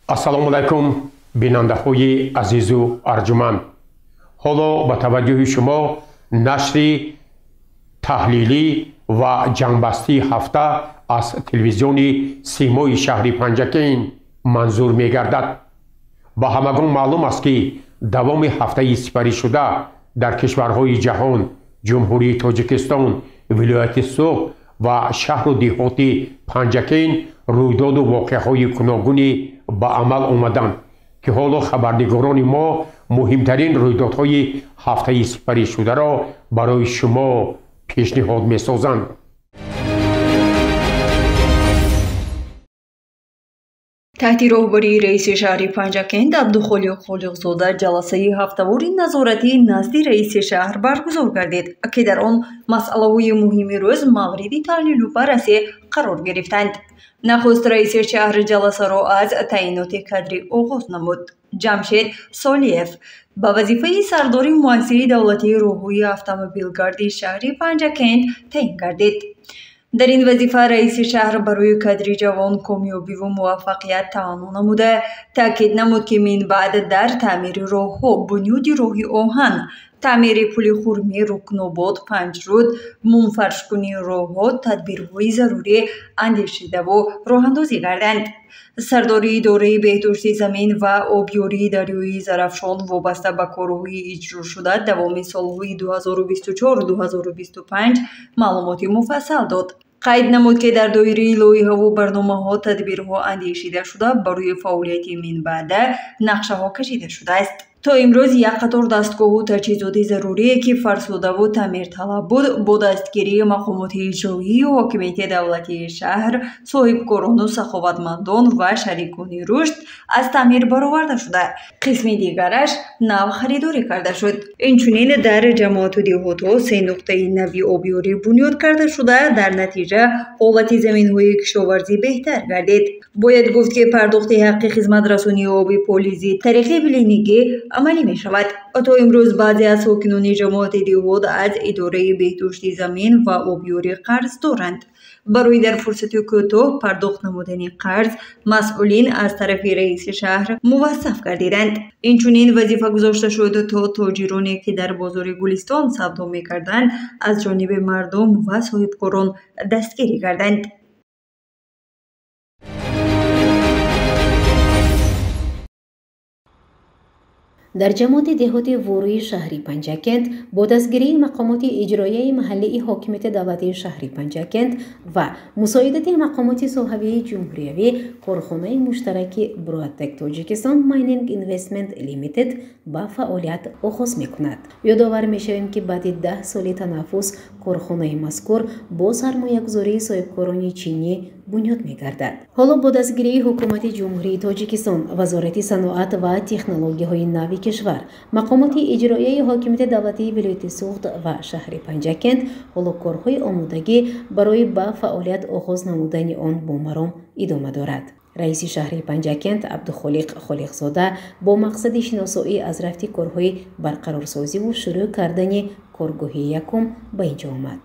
Ассалому алайкум, бинандаҳои азизу арҷуманд. Ҳоло ба таваҷҷӯҳи шумо нашри таҳлилӣ ва ҷангбастии ҳафта аз телевизиони Симои шаҳри Панҷакент манзур мегардад. Ба ҳамагон маълум аст, ки давоми ҳафтаи сипаришуда дар кишварҳои ҷаҳон, Ҷумҳурии Тоҷикистон, вилояти Суғд ва шаҳру деҳоти Панҷакент рӯйдоду воқеаҳои гуногуне ба амал омаданд, ки ҳоло хабарнигорони мо муҳимтарин рӯйдодҳои ҳафтаи сипаришударо барои шумо пешниҳод месозанд. Таҳти роҳбарии раиси шаҳри Панҷакент Абдухолиқ Холиқзода ҷаласаи ҳафтавори назоратӣ назди раиси шаҳр баргузор гардид, ки дар он масъалаҳои муҳими рӯз мавриди таҳлилу баррасӣ қарор гирифтанд. Нахуст раиси шаҳр ҷаласаро аз таъиноти кадрӣ оғоз намуд. Ҷамшед Солиев ба вазифаи сардори муассисаи давлатии роҳҳои автомобилгарди шаҳри Панҷакент таъин гардид. Дар ин вазифа раиси шаҳр барои кадри ҷавон комёбиву муваффақият таманно намуда, таъкид намуд, ки минбаъд дар таъмири роҳҳо, бунёди роҳи оҳан, таъмири пули Хурмӣ, Рукнобод, Панҷруд, мумфаршкунии роҳҳо тадбирҳои зарурӣ андешидаву роҳандозӣ гарданд. Сардори идораи беҳдошти замин ва обёрии дарёи Зарафшон вобаста ба корҳои иҷрошуда давоми солҳои 2024-2025 маълумоти муфассал дод. Қайд намуд, ки дар доираи лоиҳаву барномаҳо тадбирҳо андешида шуда, барои фаъолияти минбаъда нақшаҳо кашида шудааст. То имрӯз як қатор дастгоҳу таҷҳизоти зарурие, ки фарсудаву таъмирталаб буд, бо дастгирии мақомоти иҷроии ҳокимияти давлатии шаҳр, соҳибкорону саховатмандон ва шарикони рушд аз таъмир бароварда шуда, қисми дигараш нав харидорӣ карда шуд. Инчунин дар ҷамоату деҳотҳо се нуқтаи нави обёрӣ бунёд карда шуда, дар натиҷа ҳолати заминҳои кишоварзӣ беҳтар гардид. Бояд гуфт, ки пардохти ҳаққи хизматрасонии оби полизӣ тариқи билингӣ амалӣ мешавад. То имрӯз баъзе аз сокинони ҷамоати деҳот аз идораи беҳдошти замин ва обёрӣ қарз доранд. Барои дар фурсати кӯтоҳ пардохт намудани қарз масъулин аз тарафи раиси шаҳр мувассаф гардиданд. Инчунин вазифа гузошта шуд, то тоҷироне, ки дар бозори Гулистон савдо мекарданд, аз ҷониби мардум ва соҳибкорон дастгирӣ гарданд. Дар ҷамоати деҳоти Вуруи шаҳри Панҷакент бо дастгирии мақомоти иҷроияи маҳаллии ҳокимияти давлатии шаҳри Панҷакент ва мусоидати мақомоти соҳавии ҷумҳуриявӣ корхонаи муштараки Бруатек Тоҷикистон Майнинг Инвестмент Лимитед ба фаъолият оғоз мекунад. Ёдовар мешавем, ки баъди 10 соли танаффус корхонаи мазкур бо сармоягузории соҳибкорони чинӣ бунёд мегардад. Ҳоло бо дастгирии ҳукумати Ҷумҳурии Тоҷикистон, Вазорати саноат ва технологияҳои нави кишвар, мақомоти иҷроияи ҳокимияти давлатии вилояти Суғд ва шаҳри Панҷакент ҳоло корҳои омодагӣ барои ба фаъолият оғоз намудани он бо маром идома дорад. Раиси шаҳри Панҷакент Абдухолиқ Холиқзода бо мақсади шиносоӣ аз рафти корҳои барқарорсозиву шурӯъ кардани коргоҳи якум ба инҷо омад.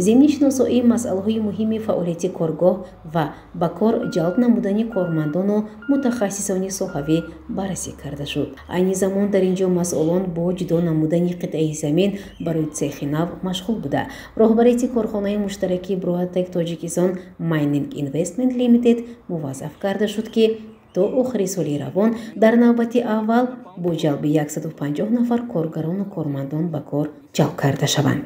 Зимни шиносоии масъалаҳои муҳими фаъолияти коргоҳ ва ба кор ҷалб намудани кормандону мутахассисони соҳавӣ баррасӣ карда шуд. Айни замон дар инҷо масъулон бо ҷудо намудани қитъаи замин барои цехи нав машғул буда, роҳбарияти корхонаи муштараки Бруатек Тоҷикистон Майнинг Инвестмент Лимитед муваззаф карда шуд, ки то охири соли равон дар навбати аввал бо ҷалби 150 нафар коргарону кормандон ба кор ҷалб карда шаванд.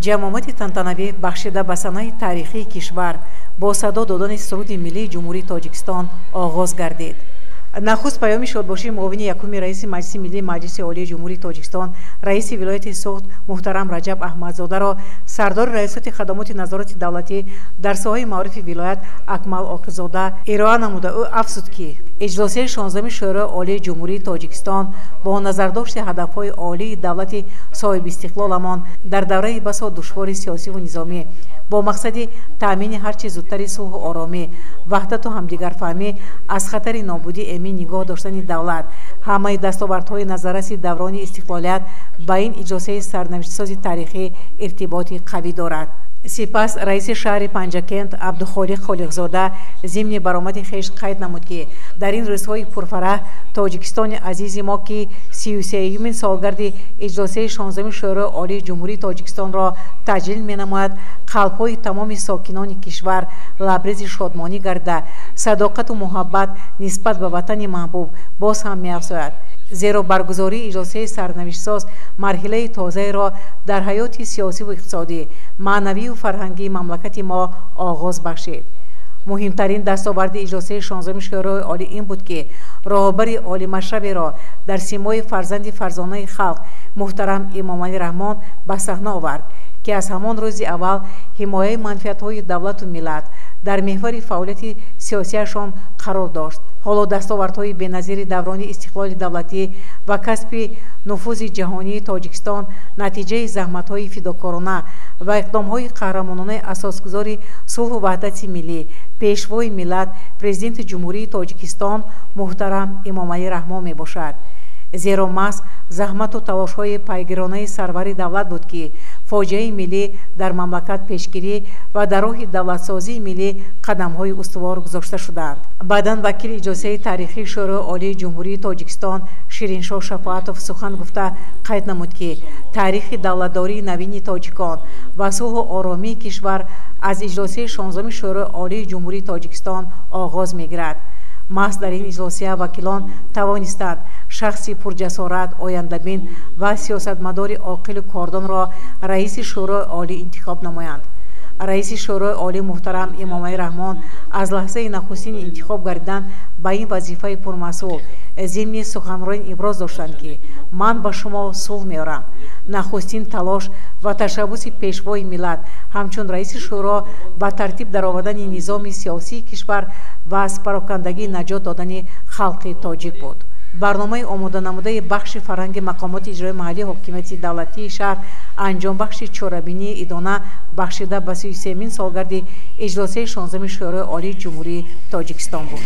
Ҷамъомади тантанавӣ бахшида ба санаи таърихии кишвар бо садо додани суруди миллии Ҷумҳурии Тоҷикистон оғоз гардид. Нахуст паёми шодбошии муовини якуми раиси Маҷлиси Миллии Маҷлиси Олии Ҷумҳурии Тоҷикистон, раиси вилояти Суғд муҳтарам Раҷаб Аҳмадзодаро сардори Раёсати хадамоти назорати давлатӣ дар соҳаи маорифи вилоят Акмал Оқизода ироа намуда. Ӯ афзуд, ки иҷлосияи 16-ми Шӯрои Олии Ҷумҳурии Тоҷикистон бо назардошти ҳадафҳои олии давлати соҳибистиқлоламон дар давраи басо душвори сиёсиву низомӣ бо мақсади таъмини ҳарчи зудтари сулҳу оромӣ, ваҳдату ҳамдигарфаҳмӣ, аз хатари нобудӣ эмин нигоҳ доштани давлат, ҳамаи дастовардҳои назарраси даврони истиқлолият ба ин иҷлосияи сарнавиштсози таърихӣ иртиботи қавӣ дорад. Сипас раиси шаҳри Панҷакент Абдухолиқ Холиқзода зимни баромади хеш қайд намуд, ки дар ин рӯзҳои пурфараҳ Тоҷикистони азизи мо, ки 33-юмин солгарди иҷлосияи 16-ми Шӯрои Олии Ҷумҳурии Тоҷикистонро таҷлил менамояд, қалбҳои тамоми сокинони кишвар лабрези шодмонӣ гарда, садоқату муҳаббат нисбат ба ватани маҳбуб боз ҳам меафзояд. Зеро баргузории иҷлосияи сарнавиштсоз марҳилаи тозаеро дар ҳаёти сиёсиву иқтисодӣ, маънавию фарҳангии мамлакати мо оғоз бахшид. Муҳимтарин дастоварди иҷлосияи 16-ми Шӯрои Олӣ ин буд, ки роҳбари олимашраберо дар симои фарзанди фарзонаи халқ муҳтарам Эмомалӣ Раҳмон ба саҳна овард, ки аз ҳамон рӯзи аввал ҳимояи манфиатҳои давлату миллат дар меҳвари фаъолияти сиёсияшон қарор дошт. Ҳоло дастовардҳои беназири даврони истиқлоли давлатӣ ва касби нуфузи ҷаҳонии Тоҷикистон натиҷаи заҳматҳои фидокорона ва иқдомҳои қаҳрамононаи асосгузори сулҳу ваҳдати миллӣ, пешвои миллат, Президенти Ҷумҳурии Тоҷикистон муҳтарам Эмомалӣ Раҳмон мебошад. Зеро маҳз заҳмату талошҳои пайгиронаи сарвари давлат буд, ки фоҷиаи миллӣ дар мамлакат пешгирӣ ва дар роҳи давлатсозии миллӣ қадамҳои устувор гузошта шуданд. Баъдан вакили иҷлосияи таърихии Шӯрои Олии Ҷумҳурии Тоҷикистон Шириншоҳ Шафоатов сухан гуфта қайд намуд, ки таърихи давлатдории навини тоҷикон ва сулҳу оромии кишвар аз иҷлосияи 16-ми Шӯрои Олии Ҷумҳурии Тоҷикистон оғоз мегирад. Маҳз дар ин иҷлосия вакилон тавонистанд шахси пурҷасорат, ояндабин ва сиёсатмадори оқилу кордонро раиси Шӯрои Олӣ интихоб намоянд. Раиси Шӯрои Олӣ муҳтарам Эмомалӣ Раҳмон аз лаҳзаи нахустини интихоб гардидан ба ин вазифаи пурмасъул зимни суханронӣ иброз доштанд, ки ман ба шумо сулҳ меорам. Нахустин талош ва ташаббуси пешвои миллат ҳамчун раиси шӯро ба тартиб даровардани низоми сиёсии кишвар ва аз парокандагӣ наҷот додани халқи тоҷик буд. Барномаи омоданамудаи бахши фарҳанги мақомоти иҷрои маҳаллии ҳокимияти давлатии шаҳр анҷомбахши чорабинии идона бахшида ба 33-мин солгарди иҷлосияи 16-ми Шӯрои Олии Ҷумҳурии Тоҷикистон буд.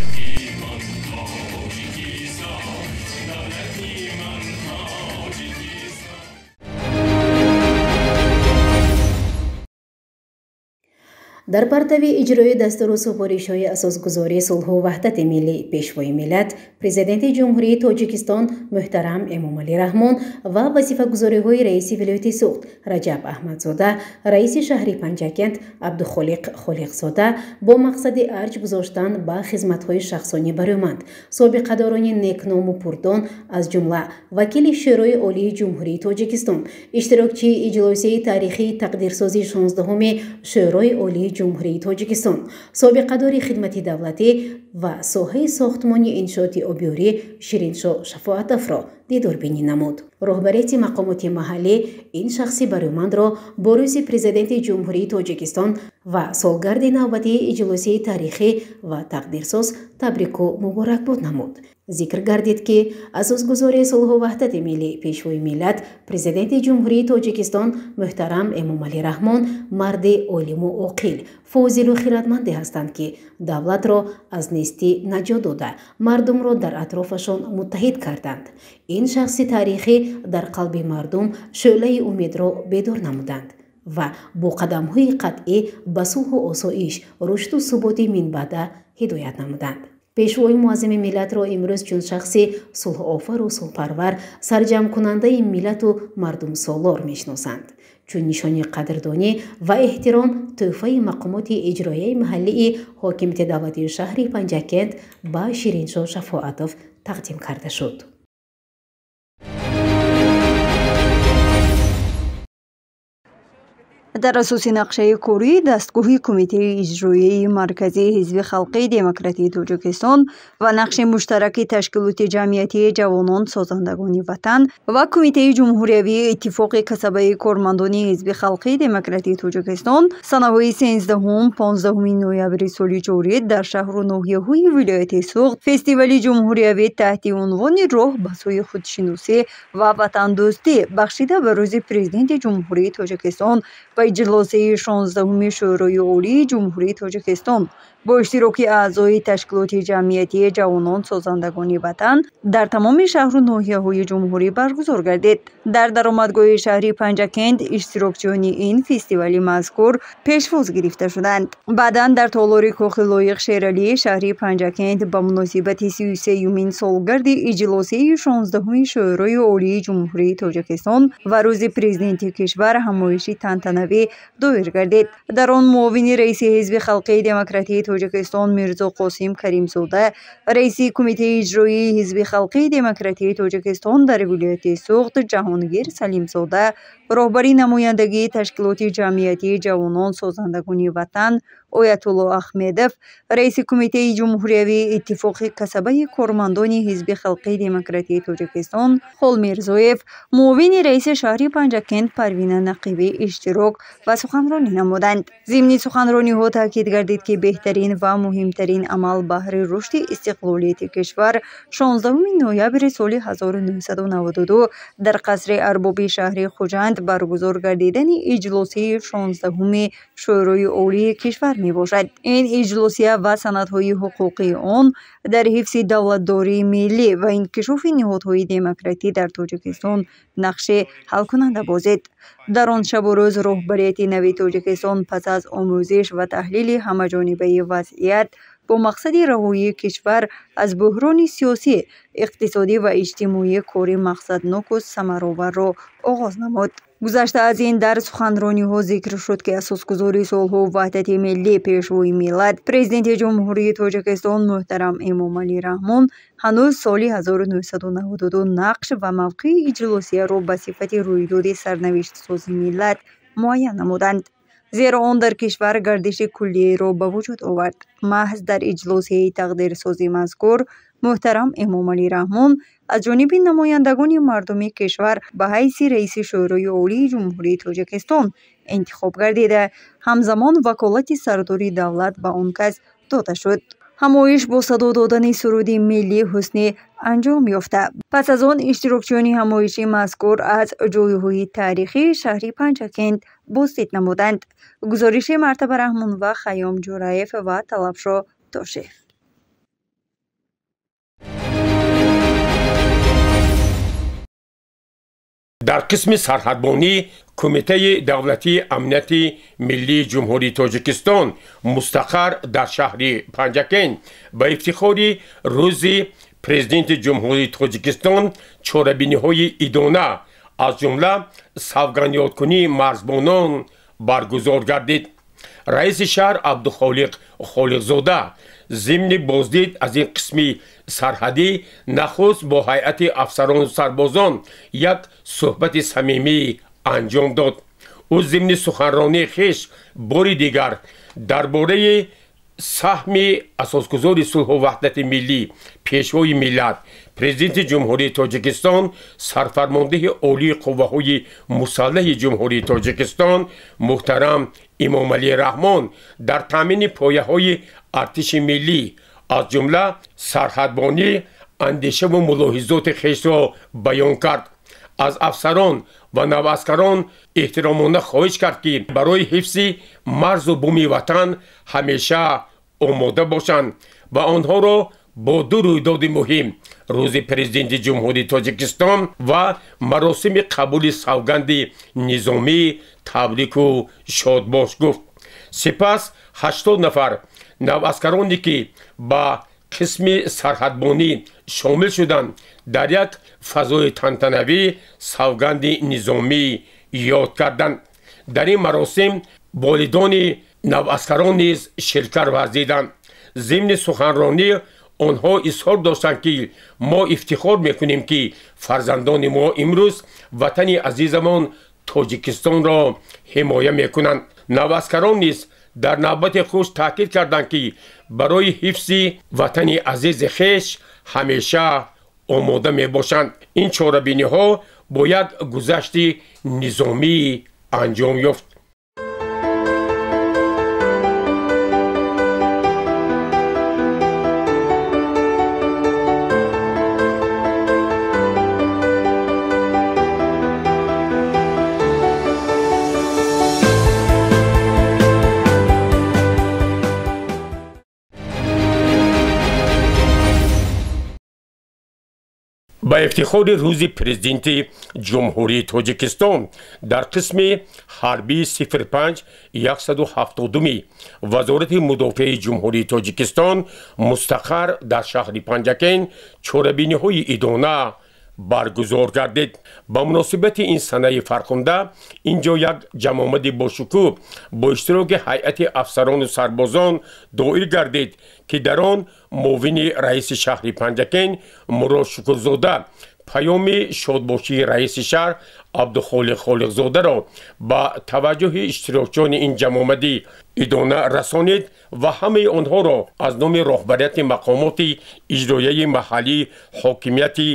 Дар партави иҷрои дастуру супоришҳои асосгузори сулҳу ваҳдати миллӣ, пешвои миллат, Президенти Ҷумҳурии Тоҷикистон муҳтарам Эмомалӣ Раҳмон ва вазифагузориҳои раиси вилояти Суғд Раҷаб Аҳмадзода, раиси шаҳри Панҷакент Абдухолиқ Холиқзода бо мақсади арҷ гузоштан ба хизматҳои шахсони барӯманд, собиқадорони некному пурдон, аз ҷумла вакили Шӯрои Олии Ҷумҳурии Тоҷикистон, иштирокчии иҷлосияи таърихии тақдирсози 16-уми Шӯрои Олии Ҷумҳурии Тоҷикистон, собиқадори хидмати давлатӣ ва соҳаи сохтмони иншооти обёрӣ Шириншоҳ Шафоатовро дидорбинӣ намуд. Роҳбарияти мақомоти маҳаллӣ ин шахси барӯмандро бо рӯзи Президенти Ҷумҳурии Тоҷикистон ва солгарди навбатии иҷлосияи таърихӣ ва тақдирсоз табрику муборакбод намуд. Зикр гардид, ки асосгузори сулҳу ваҳдати миллӣ, пешвои миллат, Президенти Ҷумҳурии Тоҷикистон муҳтарам Эмомалӣ Раҳмон марди олиму оқил, фозилу хиратманде ҳастанд, ки давлатро аз нестӣ наҷот дода, мардумро дар атрофашон муттаҳид карданд. Ин шахси таърихӣ дар қалби мардум шӯълаи умедро бедор намуданд ва бо қадамҳои қатъӣ ба сулҳу осоиш, рушду суботи минбаъда ҳидоят намуданд. Пешвои муаззами миллатро имрӯз чун шахси сулҳофару сулҳпарвар, сарҷамъкунандаи миллату мардумсолор мешиносанд. Чун нишони қадрдонӣ ва эҳтиром тӯҳфаи мақомоти иҷроияи маҳаллии ҳокимияти давлатии шаҳри Панҷакент ба Шириншоҳ Шафоатов тақдим карда шуд. Дар асоси нақшаи кории дастгоҳи Кумитаи иҷроияи Марказии Ҳизби Халқии Демократии Тоҷикистон ва нақши муштараки Ташкилоти ҷамъиятии ҷавонон созандагони ватан ва Кумитаи ҷумҳуриявии Иттифоқи касабаи кормандони Ҳизби Халқии Демократии Тоҷикистон санаҳои 13-15 ноябри соли ҷорӣ дар шаҳру ноҳияҳои вилояти Суғд фестивали ҷумҳуриявӣ таҳти унвони «Роҳ ба сӯи худшиносӣ ва ватандӯстӣ» бахшида ба Рӯзи Президенти Ҷумҳурии Тоҷикистон ва иҷлосияи 16-уми Шӯрои Олии Ҷумҳурии Тоҷикистон бо иштироки аъзои Ташкилоти ҷамъиятии ҷавонон созандагони ватан дар тамоми шаҳру ноҳияҳои ҷумҳурӣ баргузор гардид. Дар даромадгоҳи шаҳри Панҷакент иштирокчиёни ин фестивали мазкур пешвоз гирифта шуданд. Баъдан дар толори Кохи Лоиқ Шералии шаҳри Панҷакент ба муносибати 33-юмин солгарди иҷлосияи 16-уми Шӯрои Олии Ҷумҳурии Тоҷикистон ва Рӯзи Президенти кишвар ҳамоиши тантанавӣ доир гардид. Дар он муовини раиси Ҳизби Халқии Демократии Тоҷикистон Мирзо Қосим Каримзода, раиси Кумитаи иҷроии Ҳизби Халқии Демократии Тоҷикистон дар вилояти Суғд Ҷаҳонгир Салимзода, роҳбари намояндагии Ташкилоти ҷамъиятии ҷавонон созандагони ватан Оятулло Ахмедов, раиси Кумитаи ҷумҳуриявии Иттифоқи касабаи кормандони Ҳизби Халқии Демократии Тоҷикистон Холмирзоев, муовини раиси шаҳри Панҷакент Парвина Нақибӣ иштирок ва суханронӣ намуданд. Зимни суханрониҳо таъкид гардид, ки беҳтарин ва муҳимтарин амал баҳри рушди истиқлолияти кишвар 16 ноябри соли 1992 дар қасри арбоби шаҳри Хуҷанд баргузор гардидани иҷлосияи 16-уми Шӯрои Олии кишвар мебошад. Ин иҷлосия ва санадҳои ҳуқуқии он дар ҳифзи давлатдории миллӣ ва инкишофи ниҳодҳои демократӣ дар Тоҷикистон нақши ҳалкунанда бозид. Дар он шабу рӯз роҳбарияти нави Тоҷикистон пас аз омӯзиш ва таҳлили ҳамаҷонибаи вазъият бо мақсади раҳоии кишвар аз буҳрони сиёсӣ, иқтисодӣ ва иҷтимоӣ кори мақсадноку самароварро оғоз намуд. Гузашта аз ин дар суханрониҳо зикр шуд, ки асосгузори сулҳу ваҳдати миллӣ, Пешвои миллат, Президенти Ҷумҳурии Тоҷикистон муҳтарам Эмомалӣ Раҳмон ҳанӯз соли 1992 нақш ва мавқеи иҷлосияро ба сифати рӯйдоди сарнавиштсози миллат муайян намуданд. Зеро он дар кишвар гардиши куллиеро ба вуҷуд овард. Маҳз дар иҷлосияи тақдирсози мазкур муҳтарам Эмомалӣ Раҳмон аз ҷониби намояндагони мардуми кишвар ба ҳайси раиси Шӯрои Олии Ҷумҳурии Тоҷикистон интихоб гардида, ҳамзамон ваколати сардори давлат ба он кас дода шуд. Ҳамоиш бо садо додани суруди миллӣ ҳусни анҷом ёфта. Пас аз он иштирокчиёни ҳамоиши мазкур аз ҷойҳои таърихии шаҳри Панҷакент боздид намуданд. Гузориши Мартаба Раҳмон ва Хайём Ҷураев ва Талабшо Тошев. Дар қисми сарҳадбонӣ Кумитаи давлатии амнияти миллии Ҷумҳурии Тоҷикистон мустақар дар шаҳри Панҷакент ба ифтихори Рӯзи Президенти Ҷумҳурии Тоҷикистон чорабиниҳои идона аз ҷумла савгандёдкунии марзбонон баргузор гардид. Раиси шаҳр Абдухолиқ Холиқзода зимни боздид аз ин қисми сарҳадӣ нахуст бо ҳайати афсарону сарбозон як суҳбати самимӣ анҷом дод. Ӯ зимни суханронии хеш бори дигар дар бораи саҳми асосгузори сулҳу ваҳдати миллӣ, Пешвои миллат, Президенти Ҷумҳурии Тоҷикистон, сарфармондеҳи олии қувваҳои мусаллаҳи Ҷумҳурии Тоҷикистон муҳтарам Эмомалӣ Раҳмон дар таъмини пояҳои артиши миллӣ аз ҷумла сарҳадбонӣ андешаву мулоҳизоти хешро баён кард. Аз афсарон ва наваскарон эҳтиромона хоҳиш кард, ки барои ҳифзи марзу буми ватан ҳамеша омода бошанд ва онҳоро бо ду рӯйдоди муҳим Рӯзи Президенти Ҷумҳурии Тоҷикистон ва маросими қабули савганди низомӣ табрику шодбош гуфт. Сипас 80 нафар наваскароне ки ба қисми сарҳадбонӣ шомил шуданд, дар як фазои тантанавӣ савганди низомӣ ёд карданд. Дар ин маросим волидони наваскарон низ ширкат варзиданд. Зимни суханронӣ онҳо изҳор доштанд, ки мо ифтихор мекунем, ки фарзандони мо имрӯз ватани азизамон Тоҷикистонро ҳимоя мекунанд. Наваскарон низ дар навбати худ таъкид карданд, ки барои ҳифзи ватани азизи хеш ҳамеша омода мебошанд. Ин чорабиниҳо бо як гузашти низомӣ анҷом ёфт. Ба ифтихори рӯзи президенти Ҷумҳурии Тоҷикистон дар қисми ҳарбии 05 170 Вазорати мудофиаи Ҷумҳурии Тоҷикистон мустақар дар шаҳри Панҷакент чорабиниҳои идона баргузор гардид. Ба муносибати ин санаи фархунда ин ҷо як ҷамъомади бошукӯҳ бо иштироки ҳайати афсарону сарбозон доир гардид, ки дар он муовини раиси шаҳри Панҷакент Мурод Шукурзода паёми шодбошии раиси шаҳр Абдухолиқ Холиқзодаро ба таваҷҷӯҳи иштирокчиёни ин ҷамъомадӣ идона расонид ва ҳамаи онҳоро аз номи роҳбарияти мақомоти иҷроияи маҳаллии ҳокимияти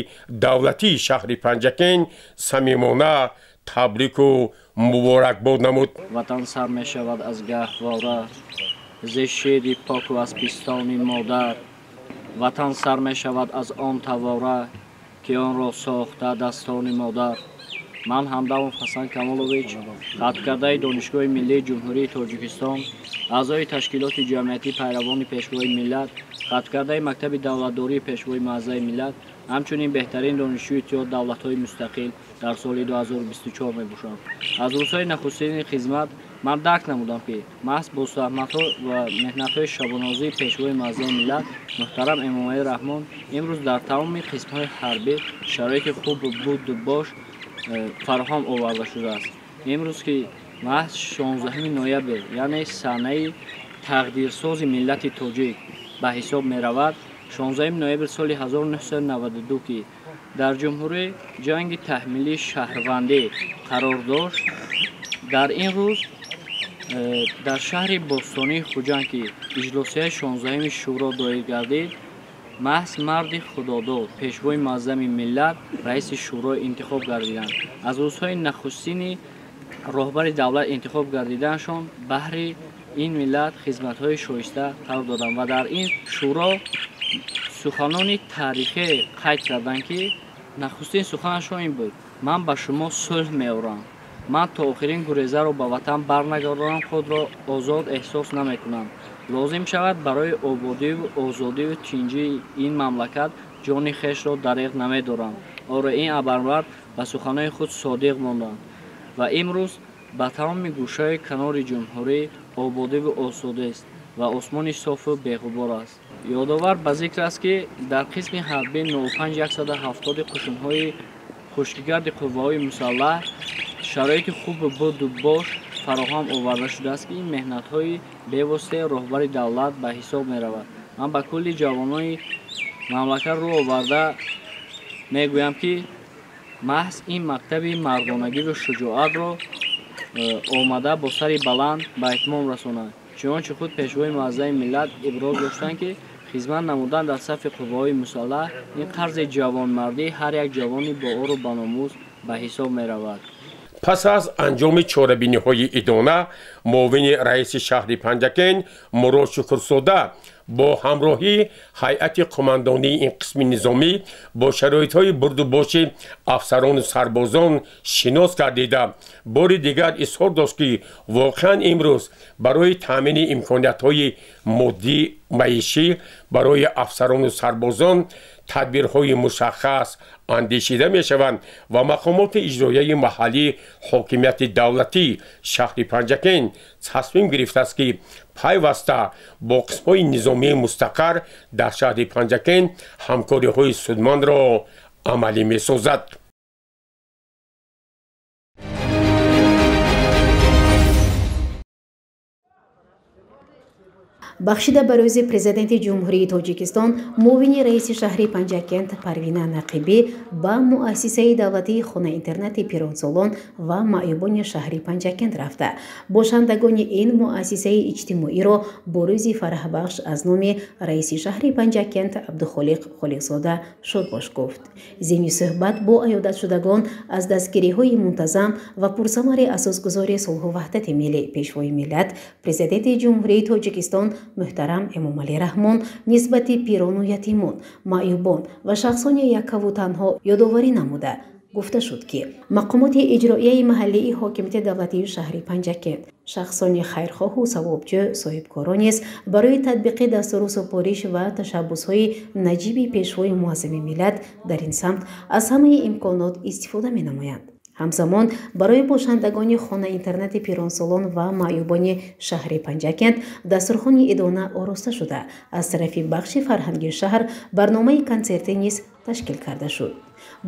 давлатии шаҳри Панҷакент самимона табрику муборакбод намуд. Ватан сар мешавад аз гаҳвора, зи шири поку аз пистони модар. Ватан сар мешавад аз он тавора, ки онро сохта дастони модар. Ман Ҳамдамов Ҳасан Камолович, хатмкардаи Донишгоҳи Миллии Ҷумҳурии Тоҷикистон, аъзои ташкилоти ҷамъиятӣ пайравони Пешвои миллат, хатмкардаи мактаби давлатдории Пешвои муаззаи миллат, ҳамчунин беҳтарин донишҷӯи Иттиҳод давлатҳои мустақил дар соли 2024 мебошам. Аз рӯзҳои нахустини хизмат ман дарк намудам, ки маҳз бо заҳматҳо ва меҳнатҳои шабонозии Пешвои муаззаи миллат муҳтарам Эмомалӣ Раҳмон имрӯз дар тамоми қисмҳои ҳарбӣ шароити хуб буду бош фароҳам оварда шудааст. Имрӯз ки маҳз 16 ноябр, яъне санаи тақдирсози миллати тоҷик ба ҳисоб меравад, 16 ноябр соли 1992, ки дар ҷумҳурӣ ҷанги таҳмилии шаҳрвандӣ қарор дошт, дар ин рӯз дар шаҳри бостонии Хуҷанд, ки иҷлосияи 16 шӯро доир гардид, маҳз марди худодод, Пешвои муаззами миллат, раиси шӯро интихоб гардиданд. Аз рӯзҳои нахустини роҳбари давлат интихоб гардиданашон баҳри ин миллат хизматҳои шоиста қарор доданд ва дар ин шӯро суханони таърихе қайд карданд, ки нахустин суханашон ин буд: ман ба шумо сулҳ меорам, ман то охирин гурезаро ба ватан барнагардонам, худро озод эҳсос намекунам. Лозим шавад барои ободиву озодиву тинҷии ин мамлакат ҷони хешро дареғ намедорам. Оре, ин абармард ба суханони худ содиқ монданд ва имрӯз ба тамоми гӯшаи канори ҷумҳурӣ ободиву осудест ва осмони софу беғубор аст. Ёдовар ба зикр аст, ки дар қисми ҳарбии 05170 қушунҳои хушкигарди қувваҳои мусаллаҳ шароити хубу буду бош фароҳам оварда шудааст, ки ин меҳнатҳои бевоситаи роҳбари давлат ба ҳисоб меравад. Ман ба кулли ҷавонони мамлакат рӯ оварда мегӯям, ки маҳз ин мактаби мардонагиву шуҷоатро омада бо сари баланд ба итмом расонанд. Чунончи худ Пешвои муаззаи миллат иброз доштанд, ки хизмат намудан дар сафи қувваҳои мусаллаҳ ин қарзи ҷавонмардии ҳар як ҷавони боору баномӯз ба ҳисоб меравад. Пас аз анҷоми чорабиниҳои идона муовини раиси шаҳри Панҷакент Мурод Шукурзода бо ҳамроҳии ҳайати қумандонии ин қисми низомӣ бо шароитҳои бурдубоши афсарону сарбозон шинос гардида, бори дигар изҳор дошт, ки воқеан имрӯз барои таъмини имкониятҳои моддӣ маишӣ барои афсарону сарбозон тадбирҳои мушаххас андешида мешаванд ва мақомоти иҷроияи маҳаллии ҳокимияти давлатии шаҳри Панҷакент тасмим гирифтааст, ки пайваста бо қисмҳои низомии мустақар дар шаҳри Панҷакент ҳамкориҳои судмандро амалӣ месозад. Бахшида ба рӯзи Президенти Ҷумҳурии Тоҷикистон, муовини раиси шаҳри Панҷакент Парвина Нақибӣ ба муассисаи давлатии хона-интернати пиронсолон ва маъюбони шаҳри Панҷакент рафта, бошандагони ин муассисаи иҷтимоиро бо рӯзи фараҳбахш аз номи раиси шаҳри Панҷакент Абдухолиқ Холиқзода шодбош гуфт. Зимни суҳбат бо аёдатшудагон аз дастгириҳои мунтазам ва пурсамари асосгузори сулҳу ваҳдати миллӣ, Пешвои миллат, Президенти Ҷумҳурии Тоҷикистон муҳтарам Эмомалӣ Раҳмон нисбати пирону ятимон, маъюбон ва шахсони яккаву танҳо ёдоварӣ намуда, гуфта шуд, ки мақомоти иҷроияи маҳаллии ҳокимияти давлатии шаҳри Панҷакент, шахсони хайрхоҳу савобҷӯ, соҳибкорон низ барои татбиқи дастуру супориш ва ташаббусҳои наҷиби Пешвои муаззами миллат дар ин самт аз ҳамаи имконот истифода менамоянд. Ҳамзамон барои бошандагони хона-интернати пиронсолон ва маъюбони шаҳри Панҷакент дастурхони идона ороста шуда, аз тарафи бахши фарҳанги шаҳр барномаи консертӣ низ ташкил карда шуд.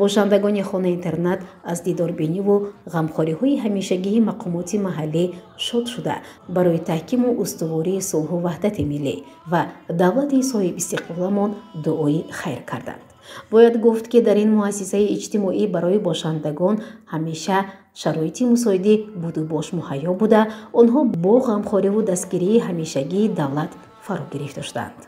Бошандагони хона-интернат аз дидорбиниву ғамхориҳои ҳамешагии мақомоти маҳаллӣ шод шуда, барои таҳкиму устувории сулҳу ваҳдати миллӣ ва давлати соҳибистиқлоламон дуои хайр карданд. Бояд гуфт, ки дар ин муассисаи иҷтимоӣ барои бошандагон ҳамеша шароити мусоиди будубош муҳайё буда, онҳо бо ғамхориву дастгирии ҳамешагии давлат фаро гирифта шуданд.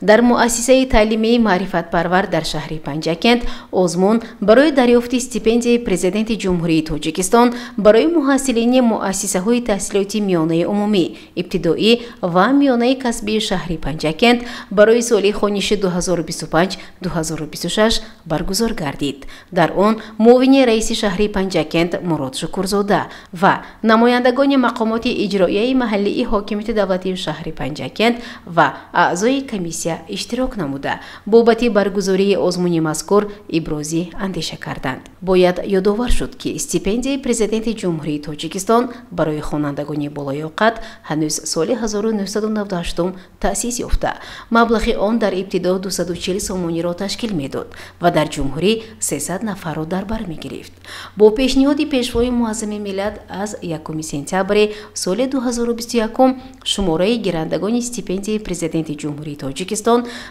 Дар муассисаи таълимии маърифатпарвар дар шаҳри Панҷакент озмун барои дарёфти стипендияи Президенти Ҷумҳурии Тоҷикистон барои муҳассилини муассисаҳои таҳсилоти миёнаи умумӣ, ибтидоӣ ва миёнаи касбии шаҳри Панҷакент барои соли хониши 2025-2026 баргузор гардид. Дар он муовини раиси шаҳри Панҷакент Мурод Шукурзода ва намояндагони мақомоти иҷроияи маҳаллии ҳокимияти давлатии шаҳри Панҷакент ва аъзои комиссия иштирок намуда, бобати баргузории озмуни мазкур иброзӣ андеша карданд. Бояд ёдовар шуд, ки стипендияи Президенти Ҷумҳурии Тоҷикистон барои хонандагони болоёқат ҳанӯз соли 1998 таъсис ёфта, маблағи он дар ибтидо 240 сомониро ташкил медод ва дар ҷумҳурӣ 300 нафарро дар бар мегирифт. Бо пешниҳоди Пешвои муаззами миллат аз 1 сентябри соли 2021 шумораи гирандагони стипендияи Президенти Ҷумҳурии Тоҷикистон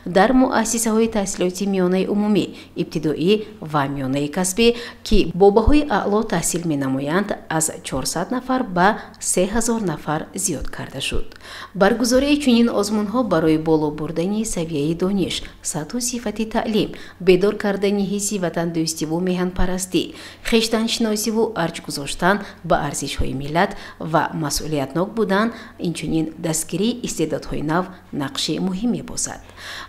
дар муассисаҳои таҳсилоти миёнаи умумӣ, ибтидоӣ ва миёнаи касбӣ, ки бо баҳои аъло таҳсил менамоянд, аз 400 нафар ба 3000 нафар зиёд карда шуд. Баргузории чунин озмунҳо барои боло бурдани савияи дониш, сатҳу сифати таълим, бедор кардани ҳисси ватандӯстиву меҳанпарастӣ, хештаншиносиву арҷ гузоштан ба арзишҳои миллат ва масъулиятнок будан, инчунин дастгирии истеъдодҳои нав нақши муҳим мебозад.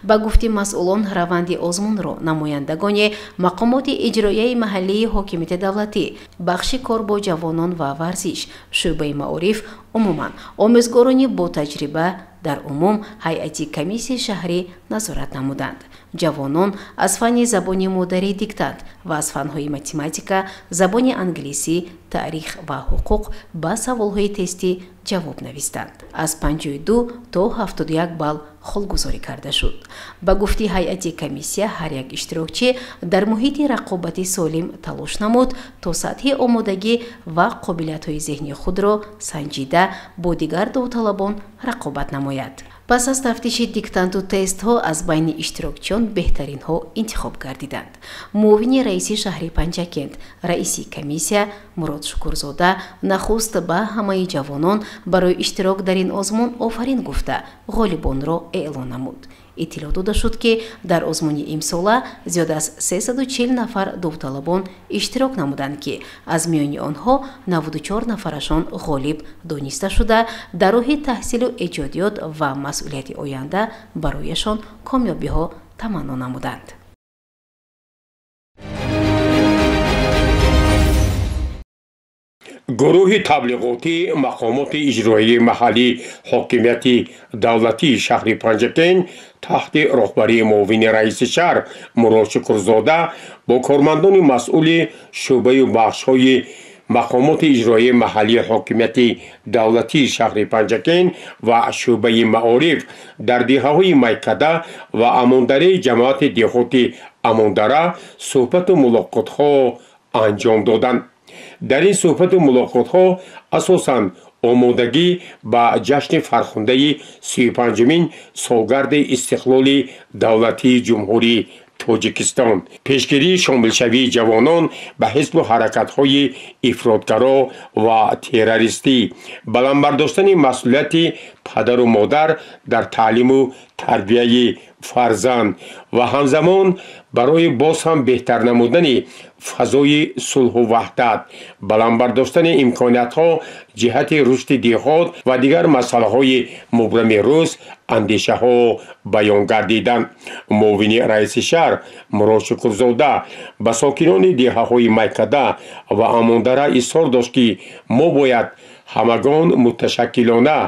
Ба гуфти масъулон, раванди озмунро намояндагони мақомоти иҷроияи маҳаллии ҳокимияти давлатӣ, бахши кор бо ҷавонон ва варзиш, шӯъбаи маориф, умуман омӯзгорони ботаҷриба, дар умум ҳайати комиссияи шаҳрӣ назорат намуданд. Ҷавонон аз фанни забони модарӣ диктант ва аз фанҳои математика, забони англисӣ, таърих ва ҳуқуқ ба саволҳои тестӣ ҷавоб навистанд. Аз 52 то 71 балл холгузорӣ карда шуд. Ба гуфти ҳайати комиссия, ҳар як иштирокчӣ дар муҳити рақобати солим талош намуд, то сатҳи омодагӣ ва қобилиятҳои зеҳни худро санҷида бо дигар довталабон рақобат намояд. Пас аз тафтиши диктанту тестҳо аз байни иштирокчиён беҳтаринҳо интихоб гардиданд. Муовини раиси шаҳри Панҷакент, раиси комиссия Мурод Шукурзода нахуст ба ҳамаи ҷавонон барои иштирок дар ин озмун офарин гуфта, ғолибонро эълон намуд. Иттилоъ дода шуд, ки дар озмуни имсола зиёд аз 340 нафар довталабон иштирок намуданд, ки аз миёни онҳо 94 нафарашон ғолиб дониста шуда, дар роҳи таҳсилу эҷодиёт ва масъулияти оянда барояшон комёбиҳо таманно намуданд. Гурӯҳи таблиғотӣ мақомоти иҷроияи маҳаллии ҳокимияти давлатии шаҳри Панҷакент таҳти роҳбарии муовини раиси шаҳр Мурод Шукурзода бо кормандони масъули шӯъбаю бахшҳои мақомоти иҷроияи маҳаллии ҳокимияти давлатии шаҳри Панҷакент ва шӯъбаи маориф дар деҳаҳои Майкада ва Амондараи ҷамоати деҳоти Амондара суҳбату мулоқотҳо анҷом доданд. Дар ин суҳбату мулоқотҳо асосан омодагӣ ба ҷашни фархундаи 35-умин солгарди истиқлоли давлатии Ҷумҳурии Тоҷикистон, пешгирии шомилшавии ҷавонон ба ҳизбу ҳаракатҳои ифротгаро ва террористӣ, баланд бардоштани масъулияти падару модар дар таълиму тарбияи фарзанд ва ҳамзамон барои боз ҳам беҳтар намудани фазои сулҳу ваҳдат, баланд бардоштани имкониятҳо ҷиҳати рушди деҳот ва дигар масъалаҳои мубрами рӯз андешаҳо баён гардиданд. Муовини раиси шаҳр Мурод Шукурзода ба сокинони деҳаҳои Майкада ва Амондара изҳор дошт, ки мо бояд ҳамагон муташаккилона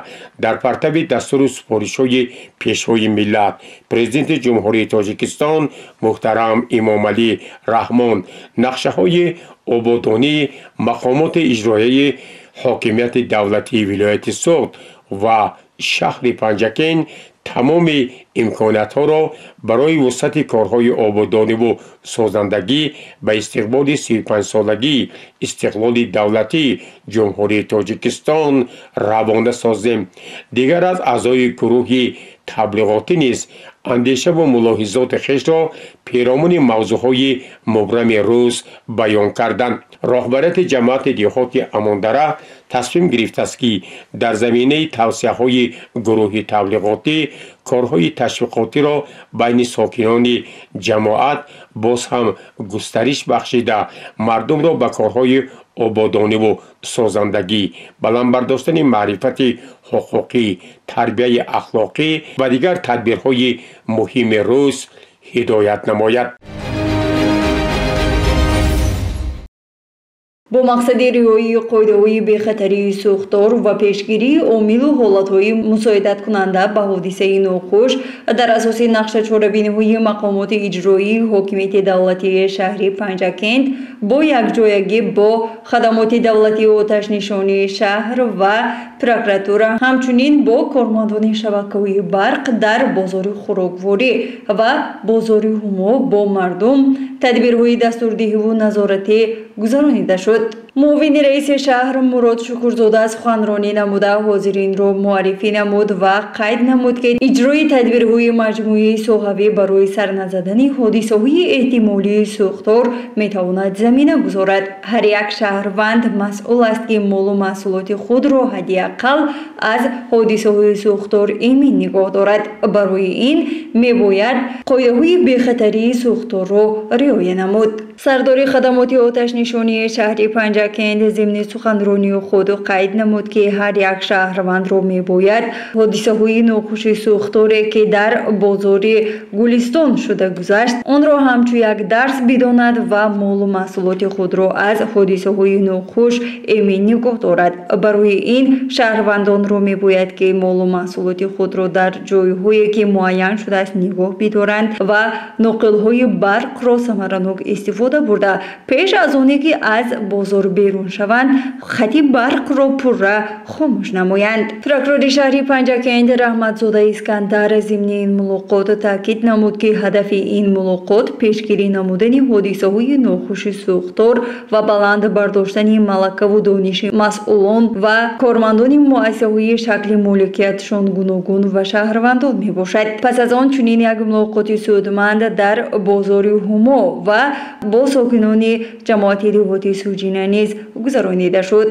дар партави дастуру супоришҳои Пешвои миллат, Президенти Ҷумҳурии Тоҷикистон муҳтарам Эмомалӣ Раҳмон, нақшаҳои ободонии мақомоти иҷроияи ҳокимияти давлатии вилояти Суғд ва шаҳри Панҷакент тамоми имкониятҳоро барои вусъати корҳои ободониву созандагӣ ба истиқболи 35-солагии истиқлоли давлатии Ҷумҳурии Тоҷикистон равона созем. Дигар аз аъзои гурӯҳи таблиғотӣ низ андешаву мулоҳизоти хешро перомуни мавзӯъҳои мубрами рӯз баён карданд. Роҳбарияти ҷамоати деҳоти Амондара тасмим гирифтааст, ки дар заминаи тавсияҳои гурӯҳи таблиғотӣ корҳои ташвиқотиро байни сокинони ҷамоат боз ҳам густариш бахшида, мардумро ба корҳои ободониву созандагӣ, баланд бардоштани маърифати ҳуқуқӣ, тарбияи ахлоқӣ ва дигар тадбирҳои муҳими рӯз ҳидоят намояд. Бо мақсади риояи қоидаҳои бехатарии сӯхтор ва пешгирии омилу ҳолатҳои мусоидаткунанда ба ҳодисаи нохуш дар асоси нақша чорабиниҳои мақомоти иҷроии ҳокимияти давлатии шаҳри Панҷакент бо якҷоягӣ бо хадамоти давлатии оташнишонии шаҳр ва прокуратура, ҳамчунин бо кормандони шабакаҳои барқ дар бозори хӯрокворӣ ва бозори Ҳумо бо мардум тадбирҳои дастурдиҳиву назоратӣ гузаронида шуд. Муовини раиси шаҳр Мурод Шукурзода суханронӣ намуда ҳозиринро муаррифӣ намуд ва қайд намуд, ки иҷрои тадбирҳои маҷмӯии соҳавӣ барои сарназадани ҳодисаҳои эҳтимолии сӯхтор метавонад замина гузорад. Ҳар як шаҳрванд масъул аст, ки молу маҳсулоти худро ҳадди ақал аз ҳодисаҳои сӯхтор эмин нигоҳ дорад. Барои ин мебояд қоидаҳои бехатарии сӯхторро риоя намуд. Сардори хадамоти оташнишонии шаҳри Панҷакент зимни суханронии худ қайд намуд, ки ҳар як шаҳрвандро мебояд ҳодисаҳои нохуши сӯхторе, ки дар бозори Гулистон шуда гузашт, онро ҳамчун як дарс бидонад ва молу маҳсулоти худро аз ҳодисаҳои нохуш эмин нигоҳ дорад. Барои ин шаҳрвандонро мебояд, ки молу маҳсулоти худро дар ҷойҳое, ки муайян шудааст, нигоҳ бидоранд ва ноқилҳои барқро самаранок истифода бурда, пеш аз оне ки аз бозор берун шаванд, хати барқро пурра хомӯш намоянд. Прокурори шаҳри Панҷакент Раҳматзода Искандар зимни ин мулоқот таъкид намуд, ки ҳадафи ин мулоқот пешгирӣ намудани ҳодисаҳои нохуши сӯхтор ва баланд бардоштани малакаву дониши масъулон ва кормандони муассисаҳои шакли моликиятшон гуногун ва шаҳрвандон мебошад. Пас аз он чунин як мулоқоти судманд дар бозори Ҳумо ва бо сокинони ҷамоати деҳоти Суҷина низ гузаронида шуд.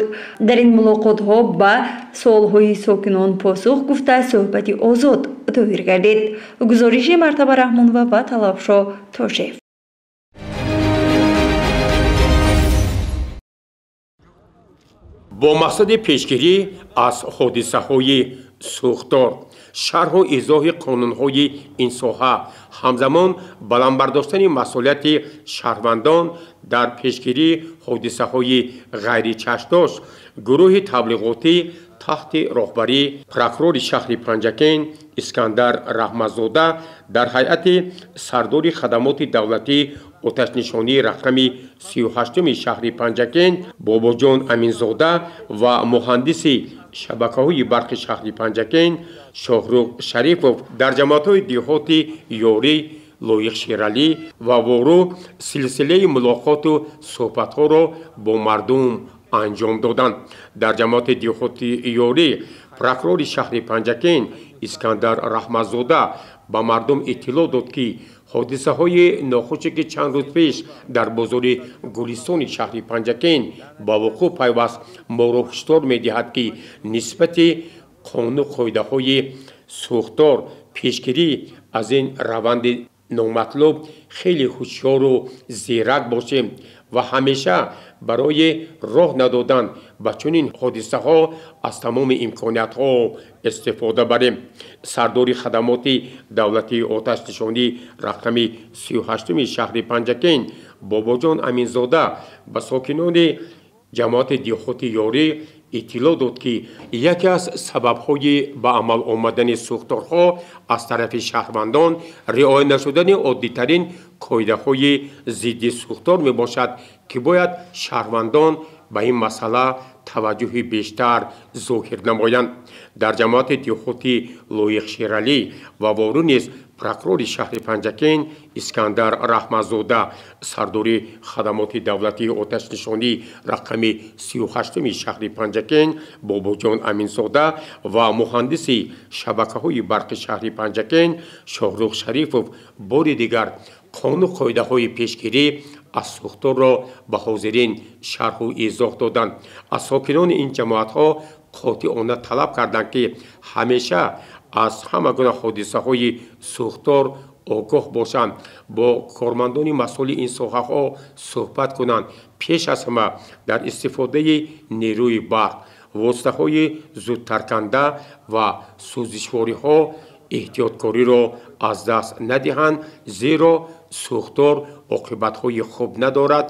Дар ин мулоқотҳо ба суолҳои сокинон посух гуфта суҳбати озод доир гардид. Гузориши Мартаба Раҳмонова ва Талабшо Тошев. Бо мақсади пешгирӣ аз ҳодисаҳои сӯхтор, шарҳу изоҳи қонунҳои ин соҳа, ҳамзамон баланд бардоштани масъулияти шаҳрвандон дар пешгирии ҳодисаҳои ғайричашмдошт, гурӯҳи таблиғотӣ таҳти роҳбарии прокурори шаҳри Панҷакент Искандар Раҳматзода дар ҳайати сардори хадамоти давлатии оташнишонии рақами 38-уми шаҳри Панҷакент Бобоҷон Аминзода ва муҳандиси шабакаҳои барқи шаҳри Панҷакент Шоҳрух Шарифов дар ҷамоатҳои деҳоти Ёрӣ, Лоиқ Шералӣ ва Вору силсилаи мулоқоту суҳбатҳоро бо мардум анҷом доданд. Дар ҷамоати деҳоти Ёрӣ прокурори шаҳри Панҷакент Искандар Раҳматзода ба мардум иттилоъ дод, ки ҳодисаҳои нохуше, ки чанд рӯз пеш дар бозори Гулистони шаҳри Панҷакент ба вуқӯъ пайваст, моро ҳушдор медиҳад, ки нисбати қонуну қоидаҳои сӯхтор пешгирӣ аз ин раванди номатлуб хеле ҳушёру зирак бошем ва ҳамеша барои роҳ надодан ба чунин ҳодисаҳо аз тамоми имкониятҳо истифода барем. Сардори хадамоти давлатии оташнишонӣ рақами 38-уми шаҳри Панҷакент Бобоҷон Аминзода ба сокинони ҷамоати деҳоти Ёрӣ иттилоъ дод, ки яке аз сабабҳои ба амал омадани сӯхторҳо аз тарафи шаҳрвандон риоя нашудани оддитарин қоидаҳои зидди сӯхтор мебошад, ки бояд шаҳрвандон ба ин масъала таваҷҷӯҳи бештар зоҳир намоянд. Дар ҷамоати деҳоти Лоиқ Шералӣ ва Вору низ прокурори шаҳри Панҷакент Искандар Раҳматзода, сардори хадамоти давлатии оташнишонӣ рақами 38-уми шаҳри Панҷакент Бобоҷон Аминзода ва муҳандиси шабакаҳои барқи шаҳри Панҷакент Шоҳрух Шарифов бори дигар қонуну қоидаҳои пешгирӣ аз сӯхторро ба ҳозирин шарҳу изоҳ доданд. Аз сокинони ин ҷамоатҳо қотиона талаб карданд, ки ҳамеша аз ҳама гуна ҳодисаҳои сӯхтор огоҳ бошанд, бо кормандони масъули ин соҳаҳо суҳбат кунанд, пеш аз ҳама дар истифодаи нерӯи барқ, воситаҳои зудтарканда ва сӯзишвориҳо эҳтиёткориро аз даст надиҳанд, зеро сӯхтор оқибатҳои хуб надорад.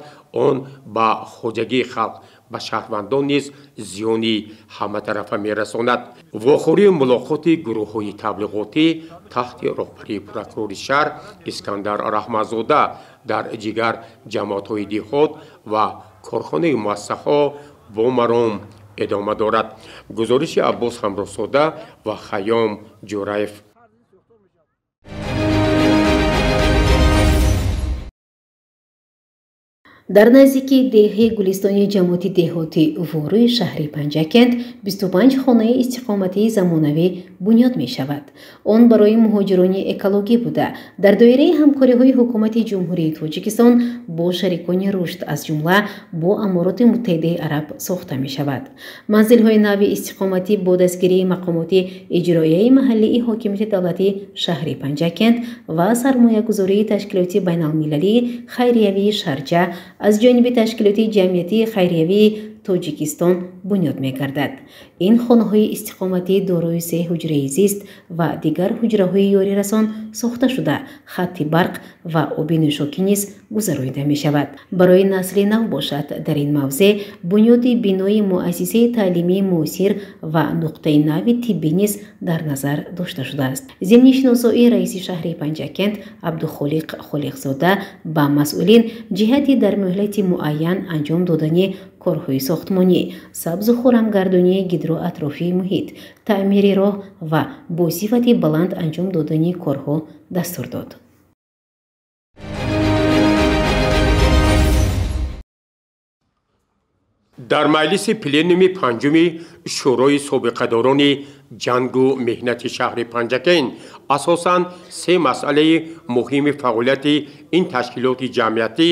Он ба хоҷагии халқ, ба шаҳрвандон низ зиёни ҳаматарафа мерасонад. Вохӯрии мулоқоти гурӯҳҳои таблиғотӣ таҳти роҳбарии прокурори шаҳр Искандар Раҳматзода дар дигар ҷамоатҳои деҳот ва корхонаи муассисаҳо бо маром идома дорад. Гузориши Аббос Ҳамроҳзода ва Хайём Ҷӯраев. Дар наздики деҳаи Гулистони ҷамоати деҳоти Ворӯи шаҳри Панҷакент 25 хонаи истиқоматии замонавӣ бунёд мешавад. Он барои муҳоҷирони экологӣ буда, дар доираи ҳамкориҳои ҳукумати Ҷумҳурии Тоҷикистон бо шарикони рушд, аз ҷумла бо Амороти Муттаҳидаи Араб сохта мешавад. Манзилҳои нави истиқоматӣ бо дастгирии мақомоти иҷроияи маҳаллии ҳокимияти давлатии шаҳри Панҷакент ва сармоягузории ташкилоти байналмилалии хайриявии Шарҷа аз ҷониби ташкилоти ҷамъиятии хайриявии Тоҷикистон бунёд мегардад. Ин хонаҳои истиқоматӣ дорои се ҳуҷраи зист ва дигар ҳуҷраҳои ёрирасон сохта шуда, хатти барқ ва оби нӯшокӣ низ гузаронида мешавад. Барои насли нав бошад, дар ин мавзеъ бунёди бинои муассисаи таълимии муосир ва нуқтаи нави тиббӣ низ дар назар дошта шудааст. Зимни шиносоии раиси шаҳри Панҷакент Абдухолиқ Холиқзода ба масъулин ҷиҳати дар муҳлати муайян анҷом додани корҳои сохтмонӣ, сабзу хурамгардонии гидроатрофии муҳит, таъмири роҳ ва бо сифати баланд анҷом додани корҳо дастур дод. Дар маҷлиси пленуми панҷуми Шӯрои собиқадорони ҷангу меҳнати шаҳри Панҷакент асосан се масъалаи муҳими фаъолияти ин ташкилоти ҷамъиятӣ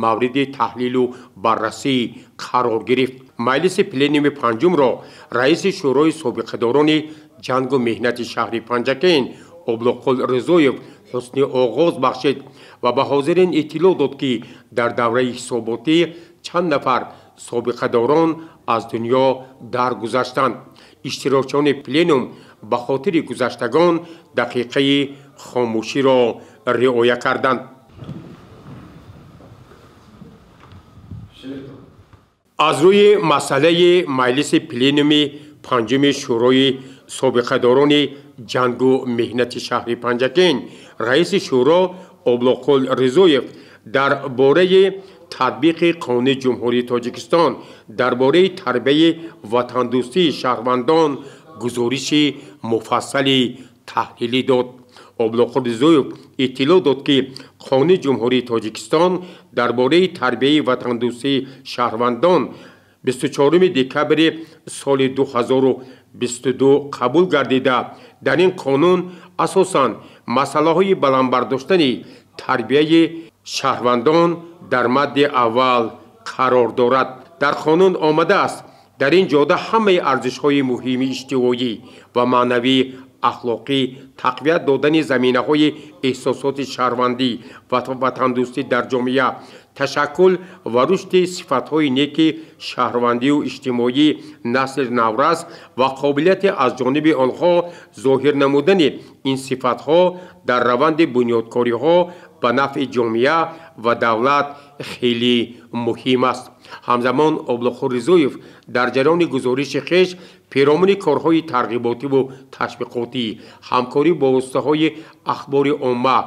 мавриди таҳлилу баррасӣ қарор гирифт. Маҷлиси пленуми панҷумро раиси Шӯрои собиқадорони ҷангу меҳнати шаҳри Панҷакент Облоқул Ризоев ҳусни оғоз бахшид ва ба ҳозирин иттилоъ дод, ки дар давраи ҳисоботӣ чанд нафар собиқадорон аз дунё даргузаштанд. Иштирокчиёни пленум ба хотири гузаштагон дақиқаи хомӯширо риоя карданд. Аз рӯи масъалаи маҷлиси пленуми панҷуми Шӯрои собиқадорони ҷангу меҳнати шаҳри Панҷакент раиси шӯро Облоқул Ризоев дар бораи татбиқи қонуни Ҷумҳурии Тоҷикистон дар бораи тарбияи ватандӯстии шаҳрвандон гузориши муфассали таҳлилӣ дод. Облуқур Ризоев иттилоъ дод, ки Қонуни Ҷумҳурии Тоҷикистон дар бораи тарбияи ватандӯстии шаҳрвандон 24 декабри соли 2022 қабул гардида, дар ин қонун асосан масъалаҳои баланд бардоштани тарбияи шаҳрвандон дар мадди аввал қарор дорад. Дар қонун омадааст, дар ин ҷода ҳамаи арзишҳои муҳими иҷтимоӣ ва маънавӣ, ахлоқӣ, тақвият додани заминаҳои эҳсосоти шаҳрвандӣ ва ватандӯстӣ дар ҷомеа, ташаккул ва рушди сифатҳои неки шаҳрвандию иҷтимоии насли наврас ва қобилияти аз ҷониби онҳо зоҳир намудани ин сифатҳо дар раванди бунёдкориҳо ба нафъи ҷомеа ва давлат хеле муҳим аст. Ҳамзамон Облуқур Ризоев дар ҷараёни гузориши хеш перомуни корҳои тарғиботиву ташвиқотӣ, ҳамкорӣ бо воситаҳои ахбори омма,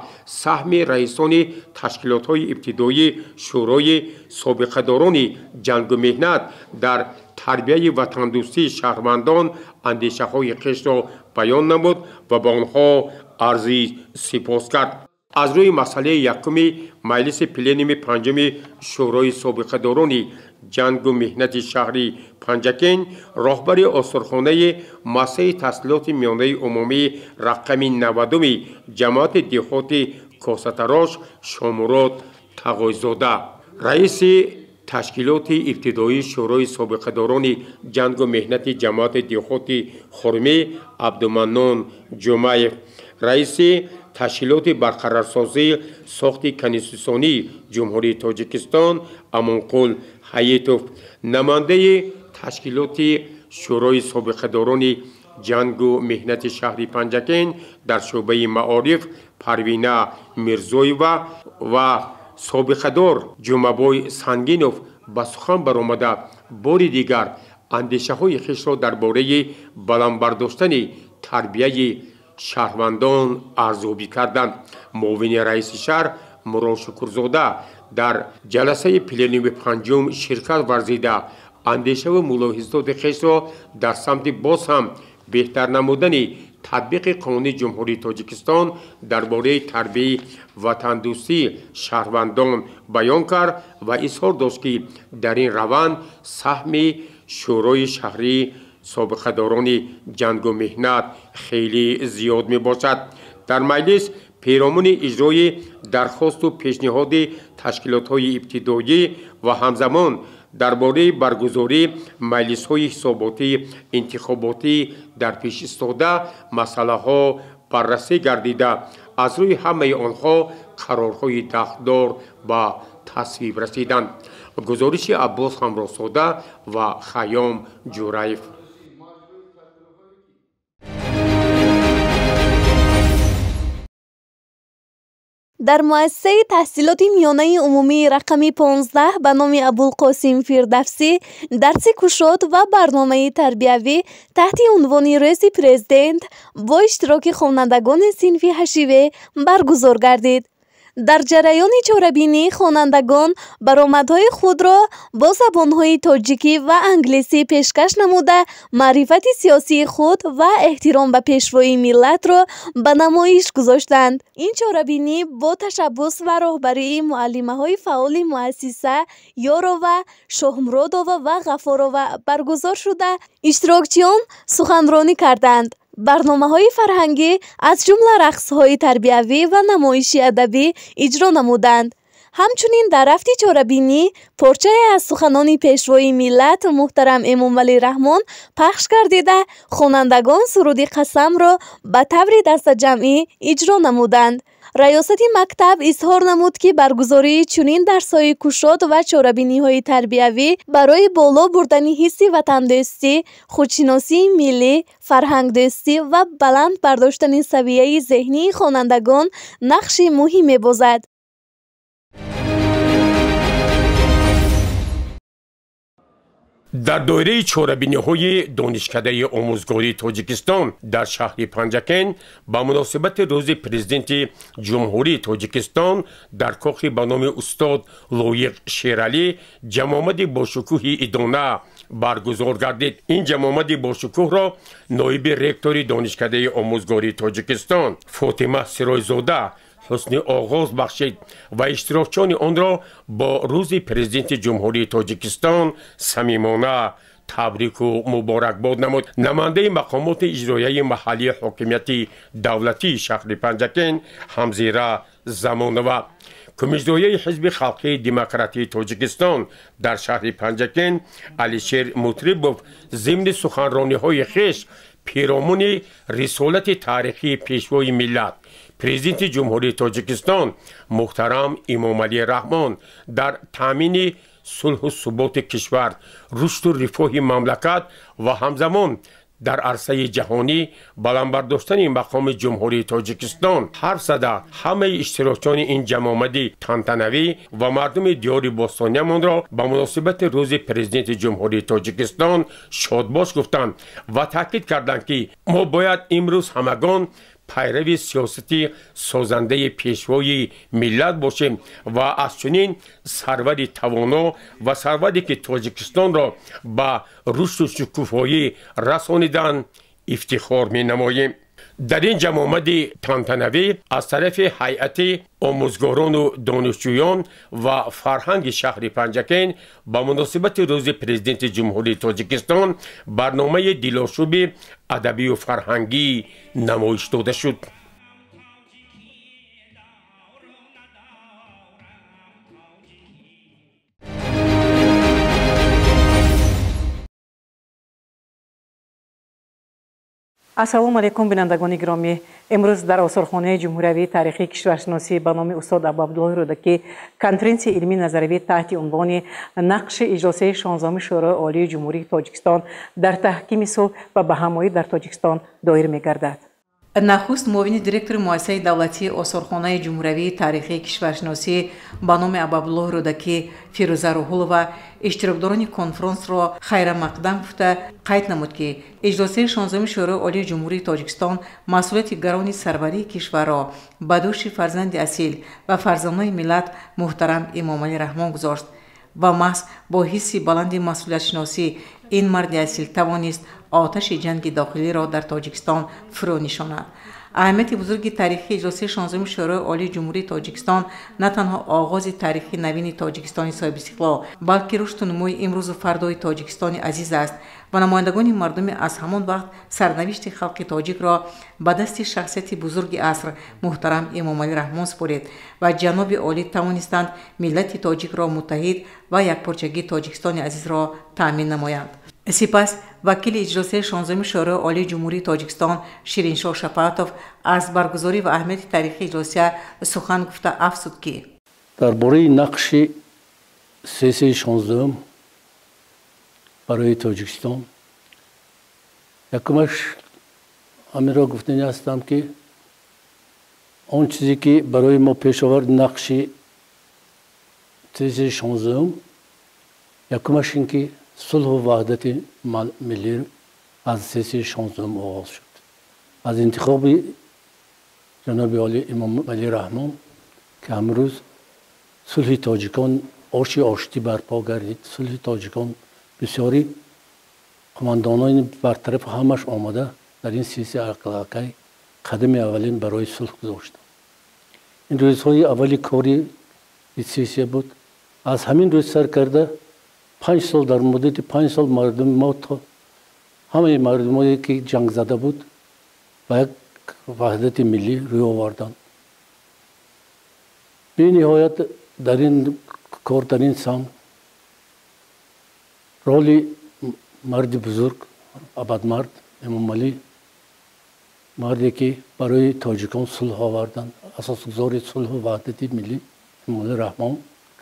саҳми раисони ташкилотҳои ибтидоӣ, шӯрои собиқадорони ҷангу меҳнат дар тарбияи ватандӯстии шаҳрвандон андешаҳои хешро баён намуд ва ба онҳо арзи сипос кард. Аз рӯи масъалаи якуми маҷлиси пленуми панҷуми шӯрои собиқадорони ҷангу меҳнати шаҳри Панҷакент, роҳбари осорхонаи муассисаи таҳсилоти миёнаи умумӣ рақами 90-уми ҷамоати деҳоти Косатарош Шомурод Тағойзода, раиси ташкилоти ибтидоии шӯрои собиқадорони ҷангу меҳнати ҷамоати деҳоти Хурмӣ Абдуманнон Ҷумаев, раиси ташкилоти барқарорсозии сохти конститутсионии Ҷумҳурии Тоҷикистон Амонқул Ҳаитов, намояндаи ташкилоти шӯрои собиқадорони ҷангу меҳнати шаҳри Панҷакент дар шӯъбаи маориф Парвина Мирзоева ва собиқадор Ҷумабой Сангинов ба сухан баромада, бори дигар андешаҳои хешро дар бораи баланд бардоштани тарбияи шаҳрвандон арзёбӣ карданд. Муовини раиси шаҳр Мурод Шукурзода дар ҷаласаи пленуми панҷум ширкат варзида, андешаву мулоҳизоти хешро дар самти боз ҳам беҳтар намудани татбиқи Қонуни Ҷумҳурии Тоҷикистон дар бораи тарбияи ватандӯстии шаҳрвандон баён кард ва изҳор дошт, ки дар ин раванд саҳми шӯрои шаҳрии собиқадорони ҷангу меҳнат хеле зиёд мебошад. Дар маҷлис перомуни иҷрои дархосту пешниҳоди ташкилотҳои ибтидоӣ ва ҳамзамон дар бораи баргузории маҷлисҳои ҳисоботӣ интихоботӣ дар пеш истода масъалаҳо баррасӣ гардида, аз рӯи ҳамаи онҳо қарорҳои дахлдор ба тасвиб расиданд. Гузориши Аббос Ҳамроҳзода ва Хайём Ҷураев. Дар муассисаи таҳсилоти миёнаи умумии рақами 15 ба номи Абулқосим Фирдавсӣ дарси кушод ва барномаи тарбиявӣ таҳти унвони Рӯзи Президент бо иштироки хонандагони синфи ҳашиве баргузор гардид. Дар ҷараёни чорабинӣ хонандагон баромадҳои худро бо забонҳои тоҷикӣ ва англисӣ пешкаш намуда, маърифати сиёсии худ ва эҳтиром ба пешвои миллатро ба намоиш гузоштанд. Ин чорабинӣ бо ташаббус ва роҳбарии муаллимаҳои фаъоли муассиса Ёрова, Шоҳмуродова ва Ғафорова баргузор шуда, иштирокчиён суханронӣ карданд. Барномаҳои фарҳангӣ аз ҷумла рақсҳои тарбиявӣ ва намоиши адабӣ иҷро намуданд. Ҳамчунин дар рафти чорабинӣ порчае аз суханони пешвои миллат муҳтарам Эмомалӣ Раҳмон пахш гардида, хонандагон суруди қасамро ба таври дастаҷамъӣ иҷро намуданд. Раёсати мактаб изҳор намуд, ки баргузории чунин дарсҳои кушод ва чорабиниҳои тарбиявӣ барои боло бурдани ҳисси ватандӯстӣ, худшиносии миллӣ, фарҳангдӯстӣ ва баланд бардоштани савияи зеҳнии хонандагон нақши муҳим мебозад. Дар доираи чорабиниҳои Донишкадаи омӯзгории Тоҷикистон дар шаҳри Панҷакент ба муносибати Рӯзи Президенти Ҷумҳурии Тоҷикистон дар кохи ба номи устод Лоиқ Шералӣ ҷамъомади бошукӯҳи идона баргузор гардид. Ин ҷамъомади бошукӯҳро ноиби ректори Донишкадаи омӯзгории Тоҷикистон Фотима Сиройзода ҳусни оғоз бахшид ва иштирокчиёни онро бо Рӯзи Президенти Ҷумҳурии Тоҷикистон самимона табрику муборакбод намуд. Намояндаи мақомоти иҷроияи маҳаллии ҳокимияти давлатии шаҳри Панҷакент Ҳамзира Замонова, кумиҷроияи Ҳизби халқии демократии Тоҷикистон дар шаҳри Панҷакент Алишер Мутрибов зимни суханрониҳои хеш пиромуни рисолати таърихии Пешвои миллат, Президенти Ҷумҳурии Тоҷикистон муҳтарам Эмомалӣ Раҳмон дар таъмини сулҳу суботи кишвар, рушду рифоҳи мамлакат ва ҳамзамон дар арсаи ҷаҳонӣ баланд бардоштани мақоми Ҷумҳурии Тоҷикистон ҳарф зада, ҳамаи иштирокчиёни ин ҷамъомади тантанавӣ ва мардуми диёри бостониямонро ба муносибати Рӯзи Президенти Ҷумҳурии Тоҷикистон шодбош гуфтанд ва таъкид карданд, ки мо бояд имрӯз ҳамагон пайрави сиёсати созандаи Пешвои миллат бошем ва аз чунин сарвари тавоно ва сарваре, ки Тоҷикистонро ба рушду шукуфоӣ расониданд, ифтихор менамоем. Дар ин ҷамъомади тантанавӣ аз тарафи ҳайати омӯзгорону донишҷӯён ва фарҳанги шаҳри Панҷакент ба муносибати Рӯзи Президенти Ҷумҳурии Тоҷикистон барномаи дилошӯби адабию фарҳангӣ намоиш дода шуд. Ассалому алайкум, бинандагони гиромӣ. Имрӯз дар осорхонаи ҷумҳуриявии таърихии кишваршиносӣ ба номи устод Абуабдуллоҳи Рӯдакӣ конференсияи илмии назариявӣ таҳти унвони «Нақши иҷлосияи 16-уми Шӯрои Олии Ҷумҳурии Тоҷикистон дар таҳкими сулҳ ва баҳамоӣ дар Тоҷикистон» доир мегардад. Нахуст муовини директори муассисаи давлатии осорхонаи ҷумҳуриявии таърихии кишваршиносӣ ба номи Абуабдуллоҳи Рӯдакӣ Фирӯза Рӯҳулова иштирокдорони конфронсро хайрамақдам гуфта, қайд намуд, ки иҷлосияи 16-уми Шӯрои Олии Ҷумҳурии Тоҷикистон масъулияти гарони сарварии кишварро ба дӯши фарзанди асил ва фарзанои миллат муҳтарам Эмомалӣ Раҳмон гузошт ва маҳз бо ҳисси баланди масъулиятшиносӣ ин марди асил тавонист оташи ҷанги дохилиро дар Тоҷикистон фурӯ нишонад. Аҳамияти бузурги таърихии иҷлосияи 16-уми Шӯрои Олии Ҷумҳурии Тоҷикистон на танҳо оғози таърихи навини Тоҷикистони соҳибистиқлол, балки рушду нумӯи имрӯзу фардои Тоҷикистони азиз аст ва намояндагони мардуми аз ҳамон вақт сарнавишти халқи тоҷикро ба дасти шахсияти бузурги аср муҳтарам Эмомалӣ Раҳмон супорид ва ҷаноби олӣ тавонистанд миллати тоҷикро муттаҳид ва якпорчагии Тоҷикистони азизро таъмин намоянд. Сипас вакили иҷлосияи 16-уми Шӯрои Олии Ҷумҳурии Тоҷикистон Шириншоҳ Шафоатов аз баргузорӣ ва аҳамияти таърихии иҷлосия сухан гуфта афзуд, ки дар бораи нақши сессияи 16-ум барои Тоҷикистон якумаш ҳаминро гуфтанӣ ҳастам, ки он чизе, ки барои мо пеш овард нақши сессияи 16-ум, якумаш ин ки сулҳу ваҳдати миллӣ аз сессияи 16-ум оғоз шуд. Аз интихоби ҷаноби олӣ Эмомалӣ Раҳмон, ки ҳамрӯз сулҳи тоҷикон оши оштӣ барпо гардид, сулҳи тоҷикон бисёри қумандонони бартараф ҳамаш омада дар ин сессия ақлакай қадами аввалин барои сулҳ гузоштанд. Ин рӯзҳои аввали кори сессия буд. Аз ҳамин рӯз сар карда 5 сол, дар муддати 5 сол мардуми мо то ҳамаи мардумое, ки ҷангзада буд, ба як ваҳдати миллӣ рӯй оварданд. Бениҳоят дар ин кор, дар ин самт роли марди бузург, абадмард Эмомалӣ, марде, ки барои тоҷикон сулҳ оварданд, асосгузори сулҳу ваҳдати миллӣ Эмомалӣ Раҳмон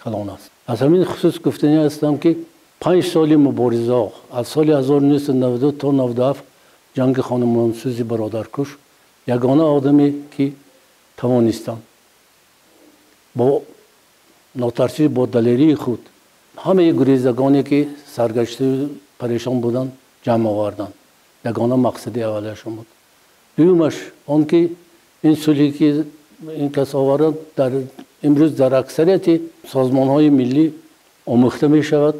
калон аст. Аз ҳамин хусус гуфтанӣ ҳастам, ки 5 соли мубориза аз соли 1992 то 97 ҷанги хонамонсӯзи бародаркуш, ягона одаме, ки тавонистанд бо нотарсӣ, бо далерии худ ҳамаи гурезагоне, ки саргаштаю парешон буданд ҷамъ оварданд. Ягона мақсади аввалияшон буд. Дуюмаш он ки ин сулҳе ки ин кас овард дар имрӯз дар аксарияти созмонҳои миллӣ омӯхта мешавад.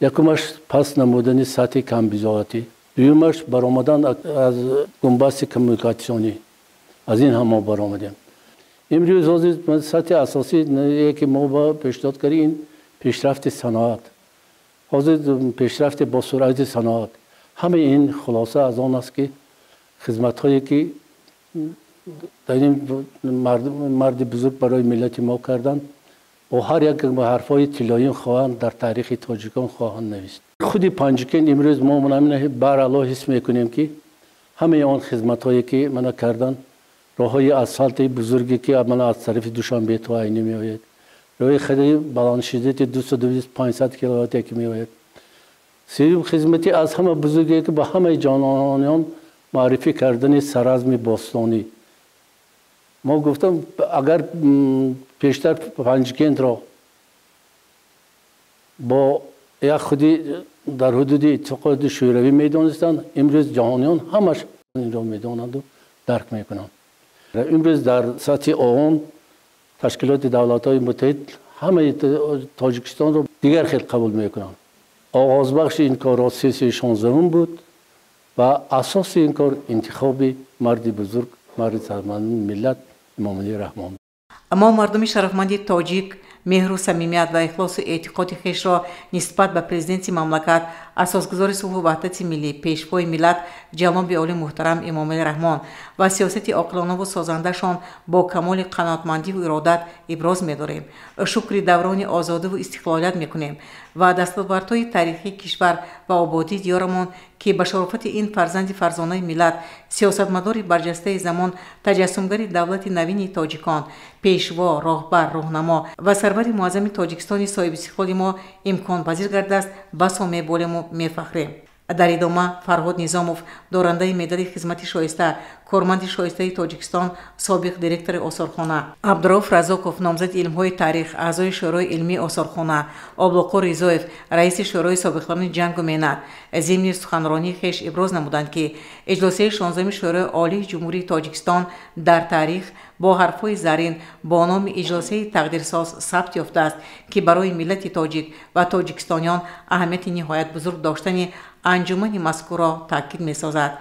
Якумаш паст намудани сатҳи камбизоатӣ, дуюмаш баромадан аз гумбасти коммуникатсионӣ. Аз ин ҳам мо баромадем. Имрӯз ҳозир сатҳи асосӣ ки мо ба пешниҳод кардем ин пешрафти саноат, ҳозир пешрафти бо суръати саноат. Ҳамаи ин хулоса аз он аст ки хизматҳое ки дар ин марди бузург барои миллати мо карданд, бо ҳар як ҳарфҳои тиллоӣ хоҳанд дар таърихи тоҷикон хоҳанд навист. Худи Панҷакент имрӯз мо барало ҳис мекунем ки ҳамаи он хизматҳое ки мана карданд, роҳҳои асфалти бузурге ки мана аз тарафи Душанбе то Айнӣ меояд, роҳи хеле баландшиддати 200-500 киловатте ки меояд. Сеюм хизмати аз ҳама бузурге ки ба ҳамаи ҷонониён маърифӣ кардани саразми бостонӣ. Мо гуфтам агар пештар Панҷакентро бо як худи дар ҳудуди Иттиҳоди Шӯравӣ медонистанд, имрӯз ҷаҳониён ҳамаш инро медонанду дарк мекунанд. Имрӯз дар сатҳи ООН, Ташкилоти Давлатҳои Муттаҳид ҳамаи Тоҷикистонро дигар хел қабул мекунанд. Оғозбахши ин корро сессияи 16 буд ва асоси ин кор интихоби марди бузург, марди сарманди миллат Эмомалӣ Раҳмон. Мо мардуми шарафманди тоҷик меҳру самимият ва ихлосу эътиқоди хешро нисбат ба президенти мамлакат, асосгузори сулҳу ваҳдати миллӣ, пешвои миллат ҷаноби олӣ муҳтарам Эмомалӣ Раҳмон ва сиёсати оқилонаву созандашон бо камоли қаноатмандиву иродат иброз медорем. Шукри даврони озодиву истиқлолият мекунем ва дастовардҳои таърихии кишвар ва ободии диёрамон, ки ба шарофати ин фарзанди фарзонаи миллат, сиёсатмадори барҷастаи замон, таҷассумгари давлати навини тоҷикон, пешво, роҳбар, роҳнамо ва сарвари муаззами Тоҷикистони соҳибистиқлоли мо имконпазир гардааст, басо меболему мефахрем. Дар идома Фарҳод Низомов, дорандаи медали хизмати шоиста, корманди шоистаи Тоҷикистон, собиқ директори осорхона, Абдурауф Разоков, номзади илмҳои таърих, аъзои Шӯрои илмии осорхона, Облоқо Ризоев, раиси Шӯрои собиқони ҷангу меҳнат, зимни суханронии хеш иброз намуданд, ки иҷлосияи 16-ми Шӯрои Олии Ҷумҳурии Тоҷикистон дар таърих бо ҳарфҳои зарин бо номи иҷлосияи тақдирсоз сабт ёфтааст, ки барои миллати тоҷик ва тоҷикистониён аҳамияти ниҳоят бузург доштани анҷумани мазкурро таъкид месозад.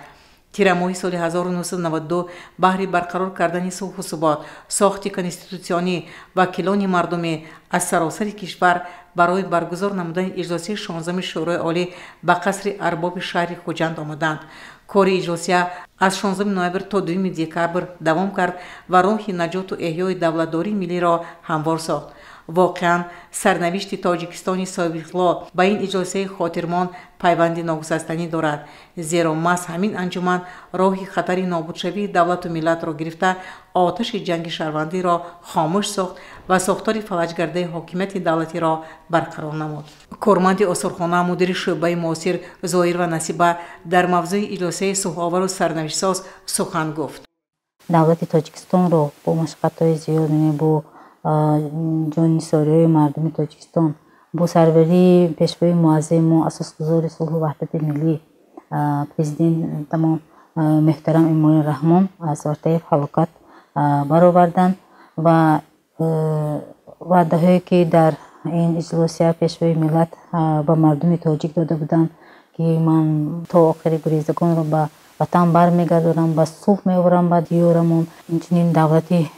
Тирамоҳи соли 1992 баҳри барқарор кардани сулҳу субот, сохти конститутсионӣ, вакилони мардумӣ аз саросари кишвар барои баргузор намудани иҷлосияи 16-ми Шӯрои Олӣ ба қасри арбоби шаҳри Хуҷанд омаданд. Кори иҷлосия аз 16 ноябр то 2 декабр давом кард ва роҳи наҷоту эҳёи давлатдории миллиро ҳамвор сохт. Воқеан, сарнавишти Тоҷикистони соҳибистиқлол ба ин иҷлосияи хотирмон пайванди ногусастанӣ дорад, зеро маҳз ҳамин анҷуман роҳи хатари нобудшавии давлату миллатро гирифта, оташи ҷанги шаҳрвандиро хомӯш сохт ва сохтори фалаҷгардаи ҳокимияти давлатиро барқарор намуд. Корманди осорхона, мудири шӯъбаи муосир Зоир ва Насиба дар мавзӯи иҷлосияи сулҳовару сарнавиштсоз сухан гуфт. Давлати Тоҷикистонро бо машаққатҳои зиёд, бо ҷоннисориҳои мардуми Тоҷикистон, бо сарварии пешвои муаззами мо, асосгузори сулҳу ваҳдати миллӣ, президентамон муҳтарам Эмомалӣ Раҳмон аз вартаи ҳалокат бароварданд ва ваъдаҳое ки дар ин иҷлосия пешвои миллат ба мардуми тоҷик дода буданд, ки ман то охири гурезагонро ба ватан бармегардонам, ба сулҳ меорам ба диёрамон, инчунин давлати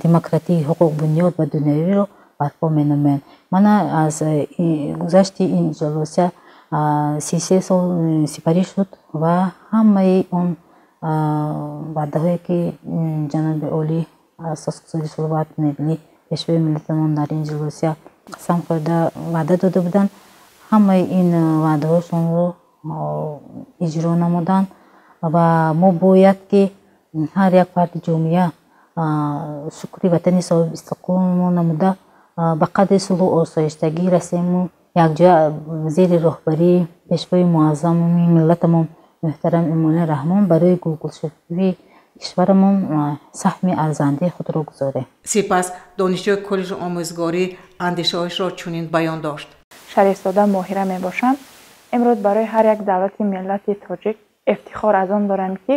демократии ҳуқуқбунёд ва дунявиро барпо менамоянд. Мана аз гузашти ин иҷлосия 33 сол сипарӣ шуд ва ҳамаи он ваъдаҳое ки ҷаноби олӣ, асосгузори сулҳу ваҳдати миллӣ, пешвои миллатамон дар ин иҷлосия қасам хӯрда ваъда дода буданд, ҳамаи ин ваъдаҳошонро иҷро намуданд ва мо бояд ки ҳар як фарди ҷомеа шукри ватани соҳибистиқлолмо намуда, ба қадри сулҳу осоиштагӣ расему якҷоя зери роҳбарии пешвои муаззами миллатамон муҳтарам Эмомалӣ Раҳмон барои гулгулшавии кишварамон саҳми арзандаи худро гузорем. Сипас донишҷӯи коллеҷи омӯзгорӣ андешаҳояшро чунин баён дошт. Шарифзода Моҳира мебошам. Имрӯз барои ҳар як давлати миллати тоҷик ифтихор аз он дорем, ки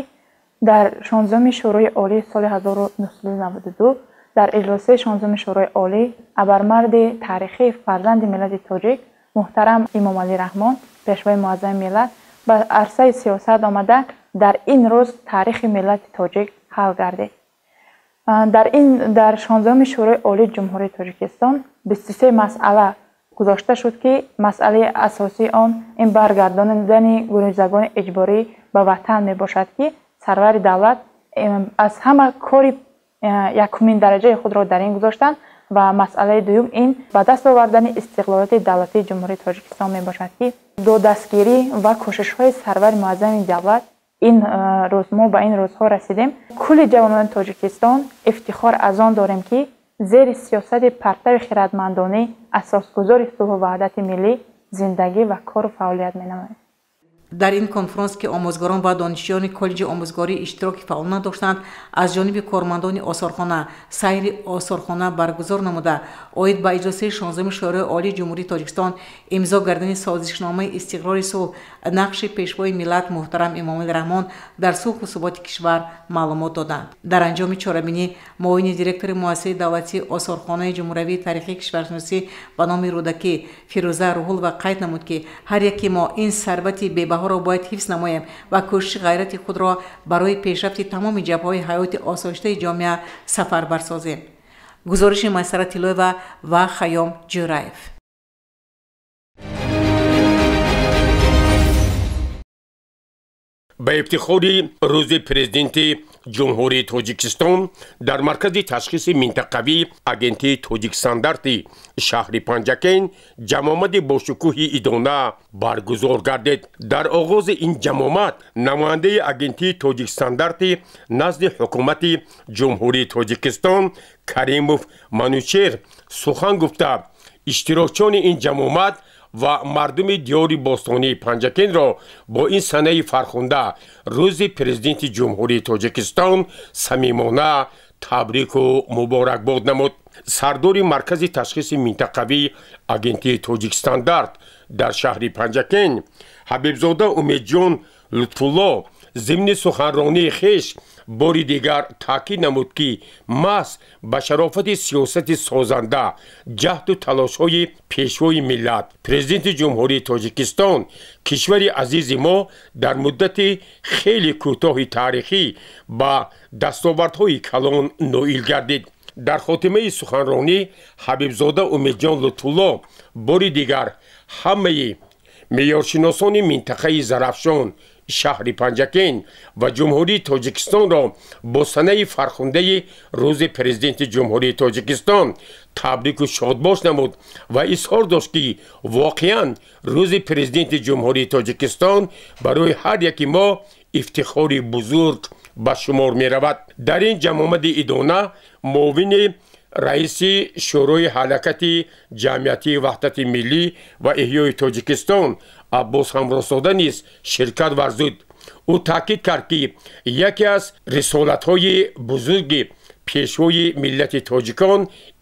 дар 16-уми Шӯрои Олӣ соли 1992 дар иҷлосияи 16-уми Шӯрои Олӣ абармарди таърихии фарзанди миллати тоҷик муҳтарам Эмомалӣ Раҳмон, пешвои муаззами миллат, ба арсаи сиёсат омада, дар ин рӯз таърихи миллати тоҷик ҳал гардид. Дар 16-уми Шӯрои Олии Ҷумҳурии Тоҷикистон 23 масъала гузошта шуд, ки масъалаи асосии он ин баргардонидани гурезагони иҷборӣ ба ватан мебошад, ки сарвари давлат аз ҳама кори якумин дараҷаи худро дар ин гузоштанд ва масъалаи дуюм ин ба даст овардани истиқлолияти давлатии Ҷумҳурии Тоҷикистон мебошад, ки бо дастгирӣ ва кӯшишҳои сарвари муаззами давлат ин рӯз мо ба ин рӯзҳо расидем. Кулли ҷавонони Тоҷикистон ифтихор аз он дорем, ки зери сиёсати партави хирадмандонӣ асосгузори сулҳу ваҳдати миллӣ зиндагӣ ва кору фаъолият менамоем. Дар ин конфронс, ки омӯзгорон ва донишҷӯёни коллеҷи омӯзгорӣ иштироки фаъолона доштанд, аз ҷониби кормандони осорхона сайри осорхона баргузор намуда, оид ба иҷлосияи 16-уми Шӯрои Олии Ҷумҳурии Тоҷикистон, имзо гардани созишномаи истиқрори сулҳ, нақши пешвои миллат муҳтарам Эмомалӣ Раҳмон дар сулҳу суботи кишвар маълумот доданд. Дар анҷоми чорабинӣ муовини директори муассисаи давлатии осорхонаи ҷумҳуриявии таърихии кишваршиносӣ ба номи Рӯдакӣ Фирӯза Рӯҳулова қайд намуд, ки ҳар яке мо ин сарвати бебаҳоро бояд ҳифз намоем ва кӯшиши ғайрати худро барои пешрафти тамоми ҷабҳаҳои ҳаёти осоиштаи ҷомеа сафарбар созем. Гузориши Майсара Тиллоева ва Хайём Ҷӯраев. Ба ифтихори рӯзи Президенти Ҷумҳурии Тоҷикистон дар маркази ташхиси минтақавӣ Агентии Тоҷикстандарти шаҳри Панҷакент ҷамъомади бошукӯҳи идона баргузор гардид. Дар оғози ин ҷамъомад намояндаи Агентии Тоҷикстандарти назди Ҳукумати Ҷумҳурии Тоҷикистон Каримов Манучер сухан гуфта, иштирокчиёни ин ҷамъомад ва мардуми диёри бостонии Панҷакентро бо ин санаи фархунда, рӯзи Президенти Ҷумҳурии Тоҷикистон, самимона табрику муборакбод намуд. Сардори маркази ташхиси минтақавӣ Агентии Тоҷикстандарт дар шаҳри Панҷакент Ҳабибзода Умедҷон Лутфулло зимни суханронии хеш бори дигар таъкид намуд, ки маҳз ба шарофати сиёсати созанда, ҷаҳду талошҳои пешвои миллат, Президенти Ҷумҳурии Тоҷикистон, кишвари азизи мо дар муддати хеле кӯтоҳи таърихӣ ба дастовардҳои калон ноил гардид. Дар хотимаи суханронӣ Ҳабибзода Умедҷон Лутфулло бори дигар ҳамаи меъёршиносони минтақаи Зарафшон, шаҳри Панҷакент ва Ҷумҳурии Тоҷикистонро бо санаи фархундаи рӯзи Президенти Ҷумҳурии Тоҷикистон табрику шодбош намуд ва изҳор дошт, ки воқеан рӯзи Президенти Ҷумҳурии Тоҷикистон барои ҳар яки мо ифтихори бузург ба шумор меравад. Дар ин ҷамъомади идона муовини раиси Шӯрои ҳаракати ҷамъиятии ваҳдати миллӣ ва эҳёи Тоҷикистон Аббос Ҳамроҳзода низ ширкат варзид. Ӯ таъкид кард, ки яке аз рисолатҳои бузурги пешвои миллати тоҷикон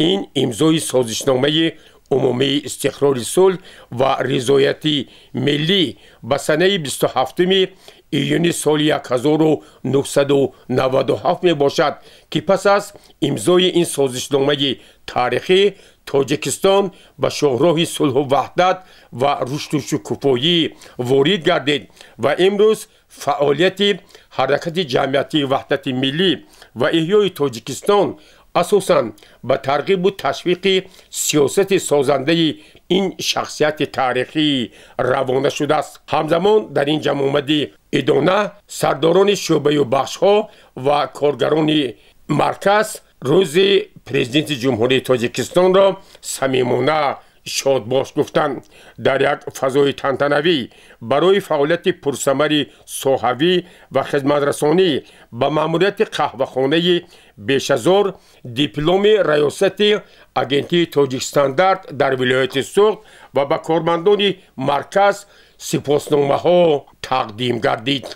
ин имзои созишномаи умумии истиқрори сулҳ ва ризояти миллӣ ба санаи 27 июни соли 1997 мебошад, ки пас аз имзои ин созишномаи таърихӣ Тоҷикистон ба шоҳроҳи сулҳу ваҳдат ва рушду шукуфоӣ ворид гардид ва имрӯз фаъолияти ҳаракати ҷамъиятии ваҳдати миллӣ ва эҳёи Тоҷикистон асосан ба тарғибу ташвиқи сиёсати созандаи ин шахсияти таърихӣ равона шудааст. Ҳамзамон дар ин ҷамъомади идона сардорони шӯъбаю бахшҳо ва коргарони марказ рӯзи Президенти Ҷумҳурии Тоҷикистонро самимона шодбош гуфтанд. Дар як фазои тантанавӣ барои фаъолияти пурсамари соҳавӣ ва хизматрасонӣ ба маъмурияти қаҳвахонаи Бешазор дипломи раёсати Агентии Тоҷикстандарт дар вилояти Суғд ва ба кормандони марказ сипосномаҳо тақдим гардид.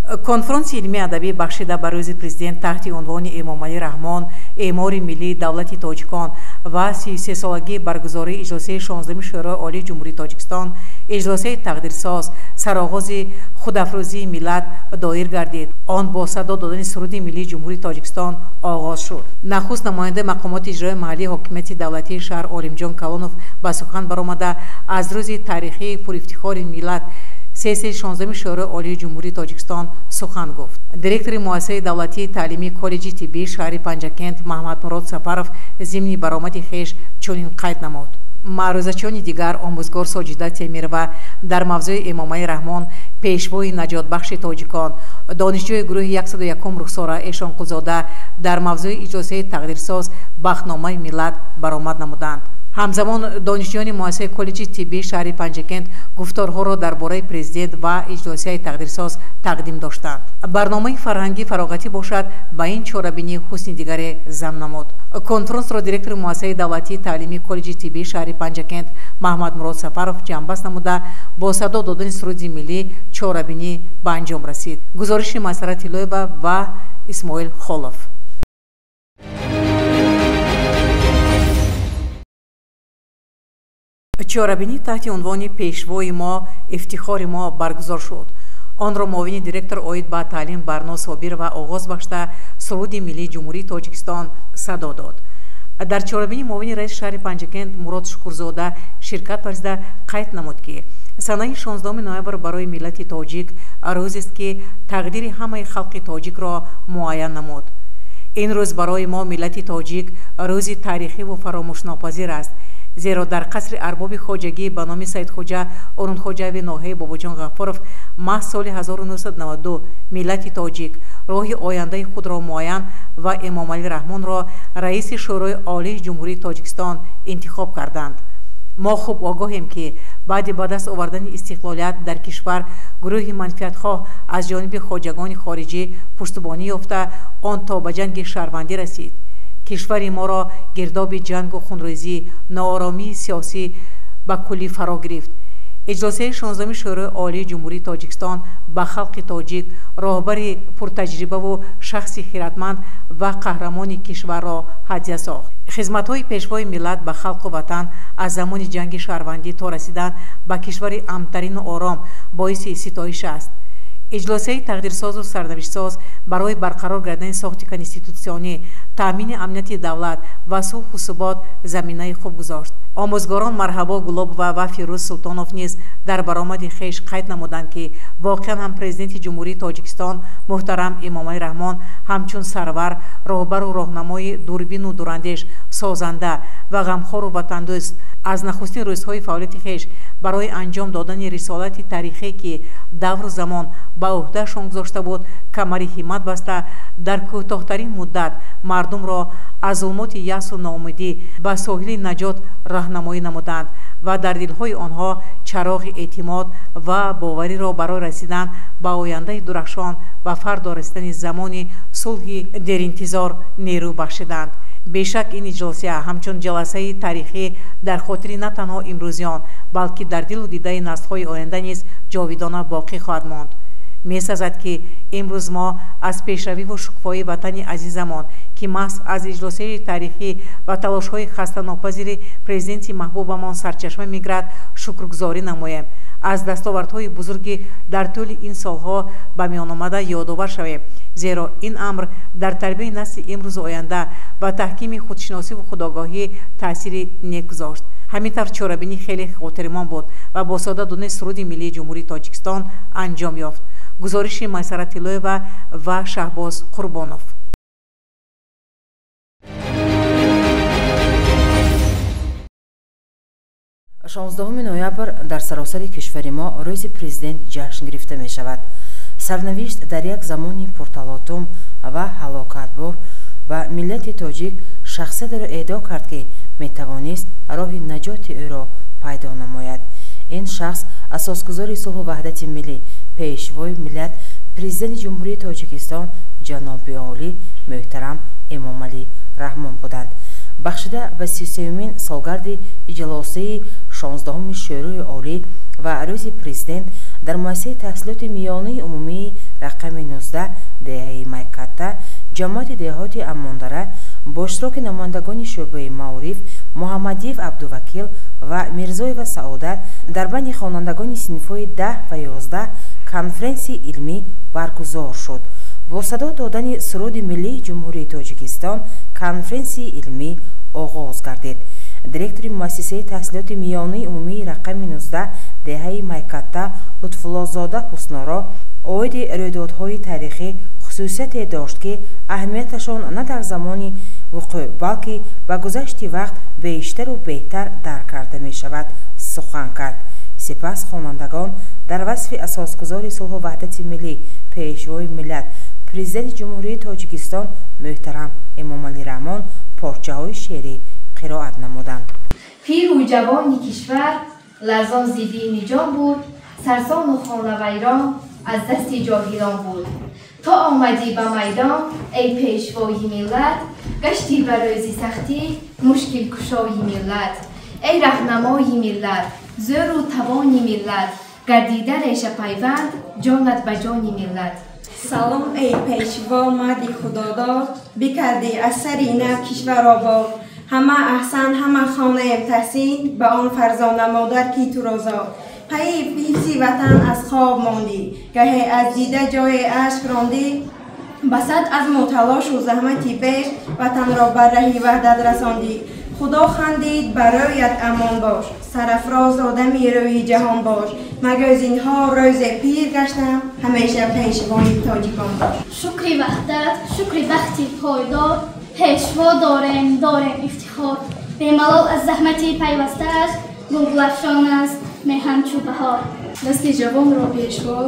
Конфронси илмии адабӣ бахшида ба рӯзи президент таҳти унвони Эмомалӣ Раҳмон, эъмори миллии давлати тоҷикон ва 33-солагии баргузории иҷлосияи 16-ми Шӯрои Олии Ҷумҳурии Тоҷикистон, иҷлосияи тақдирсоз, сароғози худафрӯзии миллат доир гардид. Он бо садо додани суруди миллии Ҷумҳурии Тоҷикистон оғоз шуд. Нахуст намояндаи мақомоти иҷрои маҳаллии ҳокимияти давлатии шаҳр Олимҷон Калонов ба сухан баромада, аз рӯзи таърихии пурифтихори миллат, сессияи 16-ми Шӯрои Олии Ҷумҳурии Тоҷикистон сухан гуфт. Директори муассисаи давлатии таълимии коллеҷи тиббии шаҳри Панҷакент Маҳмадмурод Сафаров зимни баромади хеш чунин қайд намуд. Маърузачиёни дигар омӯзгор Соҷида Темирова дар мавзӯи Эмомалӣ Раҳмон, пешвои наҷотбахши тоҷикон, донишҷӯи гурӯҳи 101 Рухсора Эшонқулзода дар мавзӯи иҷлосияи тақдирсоз, бахтномаи миллат баромад намуданд. Ҳамзамон донишҷӯёни муассисаи коллеҷи тиббии шаҳри Панҷакент гуфторҳоро дар бораи президент ва иҷлосияи тақдирсоз тақдим доштанд. Барномаи фарҳангӣ фароғатӣ бошад, ба ин чорабинӣ ҳусни дигаре зам намуд. Конфронсро директори муассисаи давлатии таълимии коллеҷи тиббии шаҳри Панҷакент Маҳмадмурод Сафаров ҷамъбаст намуда, бо садо додани суруди миллӣ чорабинӣ ба анҷом расид. Гузориши Майсара Тиллоева ва Исмоил Холов. Чорабинӣ таҳти унвони Пешвои мо, ифтихори мо баргузор шуд. Онро муовини директор оид ба таълим Барно Собирова оғоз бахшида, суруди миллии Ҷумҳурии Тоҷикистон садо дод. Дар чорабинӣ муовини раиси шаҳри Панҷакент Мурод Шукурзода ширкат варзида, қайд намуд, ки санаи 16 ноябр барои миллати тоҷик рӯзест, ки тақдири ҳамаи халқи тоҷикро муайян намуд. Ин рӯз барои мо, миллати тоҷик, рӯзи таърихиву фаромӯшнопазир аст, зеро дар қасри арбоби хоҷагӣ ба номи Саидхоҷа Орунхоҷаеви ноҳияи Бобоҷон Ғафуров маҳз соли 1992 миллати тоҷик роҳи ояндаи худро муайян ва Эмомалӣ Раҳмонро раиси Шӯрои Олии Ҷумҳурии Тоҷикистон интихоб карданд. Мо хуб огоҳем, ки баъди ба даст овардани истиқлолият дар кишвар гурӯҳи манфиатхоҳ аз ҷониби хоҷагони хориҷӣ пуштубонӣ ёфта, он то ба ҷанги шаҳрвандӣ расид. Кишвари моро гирдоби ҷангу хунрезӣ, нооромии сиёсӣ ба куллӣ фаро гирифт. Иҷлосияи 16-ми Шӯрои Олии Ҷумҳурии Тоҷикистон ба халқи тоҷик роҳбари пуртаҷрибаву шахси хиратманд ва қаҳрамони кишварро ҳадя сохт. Хизматҳои пешвои миллат ба халқу ватан аз замони ҷанги шаҳрвандӣ то расидан ба кишвари амнтарину ором боиси ситоиш аст. Иҷлосияи тақдирсозу сарнавиштсоз барои барқарор гардидани сохти конститутсионӣ, таъмини амнияти давлат ва сулҳу субот заминаи хуб гузошт. Омӯзгорон Марҳабо Гулобова ва Фирӯз Султонов низ дар баромади хеш қайд намуданд, ки воқеан ҳам президенти Ҷумҳурии Тоҷикистон муҳтарам Эмомалӣ Раҳмон ҳамчун сарвар, роҳбару роҳнамои дурбину дурандеш, созанда ва ғамхору ватандӯст аз нахустин рӯзҳои фаъолияти хеш барои анҷом додани рисолати таърихе, ки давру замон ба ӯҳдаашон гузошта буд, камари ҳиммат баста, дар кӯтоҳтарин муддат мардумро аз зулмоти яъсу ноумедӣ ба соҳили наҷот роҳнамоӣ намуданд ва дар дилҳои онҳо чароғи эътимод ва бовариро барои расидан ба ояндаи дурахшон ва фардо расидани замони сулҳи деринтизор нерӯ бахшиданд. Бешак, ин иҷлосия ҳамчун ҷаласаи таърихӣ дар хотири на танҳо имрӯзиён, балки дар дилу дидаи наслҳои оянда низ ҷовидона боқӣ хоҳад монд. Месазад, ки имрӯз мо аз пешравиву шукуфоии ватани азизамон, ки маҳз аз иҷлосияи таърихӣ ва талошҳои хастанопазири президенти маҳбубамон сарчашма мегирад, шукргузорӣ намоем, аз дастовардҳои бузурги дар тӯли ин солҳо ба миён омада ёдовар шавем, зеро ин амр дар тарбияи насли имрӯзу оянда ва таҳкими худшиносиву худогоҳӣ таъсири нек гузошт. Ҳамин тавр чорабинӣ хеле хотирмон буд ва бо сода додани суруди миллии Ҷумҳурии Тоҷикистон анҷом ёфт. Гузориши Майсара Тиллоева ва Шаҳбоз Қурбонов. 16 ноябр дар саросари кишвари мо рӯзи президент ҷашн гирифта мешавад. Сарнавишт дар як замони пурталотум ва ҳалокатбор ба миллати тоҷик шахсиятеро эъдо кард, ки метавонист роҳи наҷоти ӯро пайдо намояд. Ин шахс асосгузори сулҳу ваҳдати миллӣ, пешвои миллат, президенти Ҷумҳурии Тоҷикистон ҷаноби олӣ муҳтарам Эмомалӣ Раҳмон буданд. Бахшида ба 33-юмин солгарди иҷлосияи 16-уми Шӯрои Олӣ ва Рӯзи Президент дар муассисаи таҳсилоти миёнаи умумии рақами 19 деҳаи Майкатта, ҷамоати деҳоти Амондара бо иштироки намояндагони шӯъбаи маориф Муҳаммадиев Абдувакил ва Мирзоева Саодат дар байни хонандагони синфҳои 10 ва 11 конференсияи илмӣ баргузор шуд. Бо садо додани суруди миллии Ҷумҳурии Тоҷикистон конференсияи илмӣ оғоз гардид. Директори муассисаи таҳсилоти миёнаи умумии рақами 19 деҳаи Майкатта Лутфуллозода Ҳусноро оиди рӯйдодҳои таърихӣ хусусияте дошт, ки аҳамияташон на дар замони вуқӯъ, балки ба гузашти вақт бештару беҳтар дарк карда мешавад, сухан кард. Сипас хонандагон дар васфи асосгузори сулҳу ваҳдати миллӣ, Пешвои миллат, Президенти Ҷумҳурии Тоҷикистон муҳтарам Эмомалӣ Раҳмон порчаҳои шеърӣ қироат намуданд. Пиру ҷавони кишвар ларзон зи бими ҷон буд, сарсону хонавайрон аз дасти ҷоҳилон буд. То омадӣ ба майдон, эй пешвои миллат, гаштӣ ба рӯзи сахтӣ мушкилкушои миллат. Эй раҳнамои миллат, зӯру тавони миллат, гардида реша пайванд ҷонат ба ҷони миллат. Салом, эй пешво, марди худодод, бикардӣ аз сари нав кишвар обод. Ҳама аҳсан, ҳама хонаем таҳсин, ба он фарзона модар ки туро зод. Пайи ҳифзи ватан аз хоб мондӣ, гаҳе аз дида ҷое ашк рондӣ. Ба сад азму талошу заҳмати беш, ватанро бар раҳи ваҳдат расондӣ. Худо хандид, бароят амон бош, сарафроз одами рӯи ҷаҳон бош. Магар зинҳо рӯзе пир гаштам, ҳамеша пешвои тоҷикон бош. Шукри ваҳдат, шукри бахти пойдор, пешво дорем, дорем ифтихор. Бемалол аз заҳмати пайвастааш, гулгулафшон аст меҳан чу баҳор. Насли ҷавонро пешво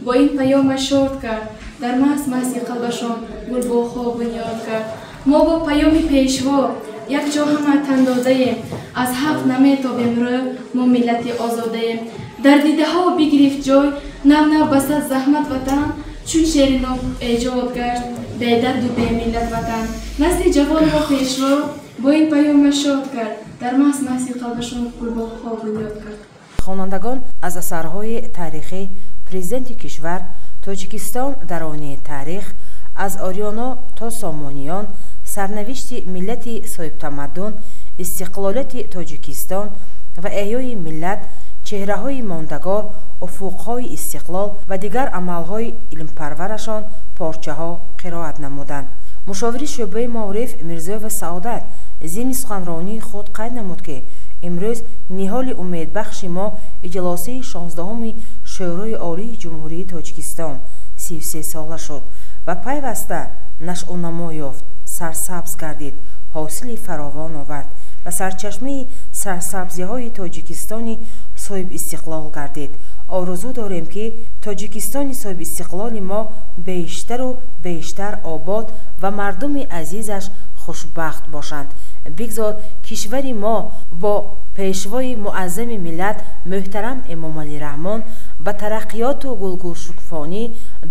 бо ин паёмаш шод кард, дар маҳз маҳзи қалбашон гулбоғҳо бунёд кард. Мо бо паёми пешво якҷо ҳама тан додаем, аз ҳақ наметобем рӯ, мо миллати озодаем. Дар дидаҳо бигирифт ҷой нав нав ба сад заҳмат ватан, чун шери ноб эҷод гашт бедарду бемиллат ватан. Насли ҷавонро пешво бо ин паёмаш шод кард, дар маҳз маҳзи қалбашон гулбоғҳо бунёд кард. Хонандагон аз асарҳои таърихӣ Президенти кишвар, Тоҷикистон дар оинаи таърих, аз Орёно то Сомониён, сарнавишти миллати соҳибтамаддун, истиқлолияти Тоҷикистон ва эҳёи миллат, чеҳраҳои мондагор, уфуқҳои истиқлол ва дигар амалҳои илмпарварашон порчаҳо қироат намуданд. Мушовири шӯъбаи маориф Мирзоева Саодат зимни суханронии худ қайд намуд, ки имрӯз ниҳоли умедбахши мо иҷлосияи 16-уми Шӯрои Олии Ҷумҳурии Тоҷикистон 33-сола шуд ва пайваста нашъунамо ёфт, сарсабз гардид, ҳосили фаровон овард ва сарчашмаи сарсабзиҳои Тоҷикистони соҳибистиқлол гардид. Орзу дорем, ки Тоҷикистони соҳибистиқлоли мо бештару бештар обод ва мардуми азизаш хушбахт бошанд. Бигзор кишвари мо бо пешвои муаззами миллат муҳтарам Эмомалӣ Раҳмон ба тараққиёту гулгулшукуфонӣ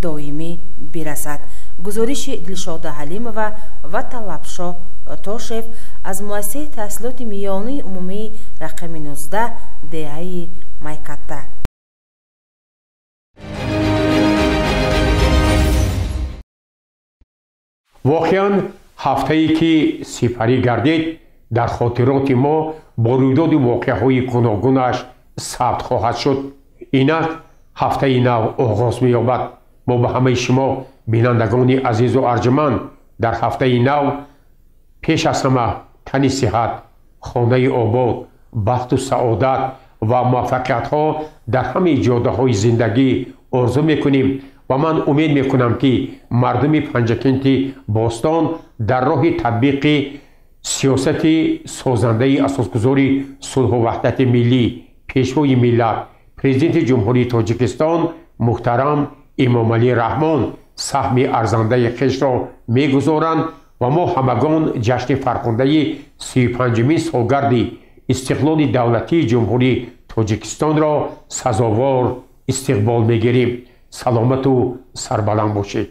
доимӣ бирасад. Гузориши Дилшода Ҳалимова ва Талабшоҳ Тошев аз муассисаи таҳсилоти миёнаи умумии рақами 19 деҳаи Майкатта. Воқеан, ҳафтае ки сипарӣ гардид, дар хотироти мо бо рӯйдоди воқеаҳои гуногунаш сабт хоҳад шуд. Инак ҳафтаи нав оғоз меёбад. Мо ба ҳамаи шумо бинандагони азизу арҷуманд дар ҳафтаи нав пеш аз ҳама тани сиҳат, хонаи обод, бахту саодат ва муваффақиятҳо дар ҳамаи ҷодаҳои зиндагӣ орзу мекунем ва ман умед мекунам, ки мардуми Панҷакенти бостон дар роҳи татбиқи сиёсати созандаи асосгузори сулҳу ваҳдати миллӣ, Пешвои миллат, Президенти Ҷумҳурии Тоҷикистон муҳтарам Эмомалӣ Раҳмон саҳми арзандаи хешро мегузоранд ва мо ҳамагон ҷашни фархундаи 35-умин солгарди истиқлоли давлатии Ҷумҳурии Тоҷикистонро сазовор истиқбол мегирем. Саломату сарбаланд бошед.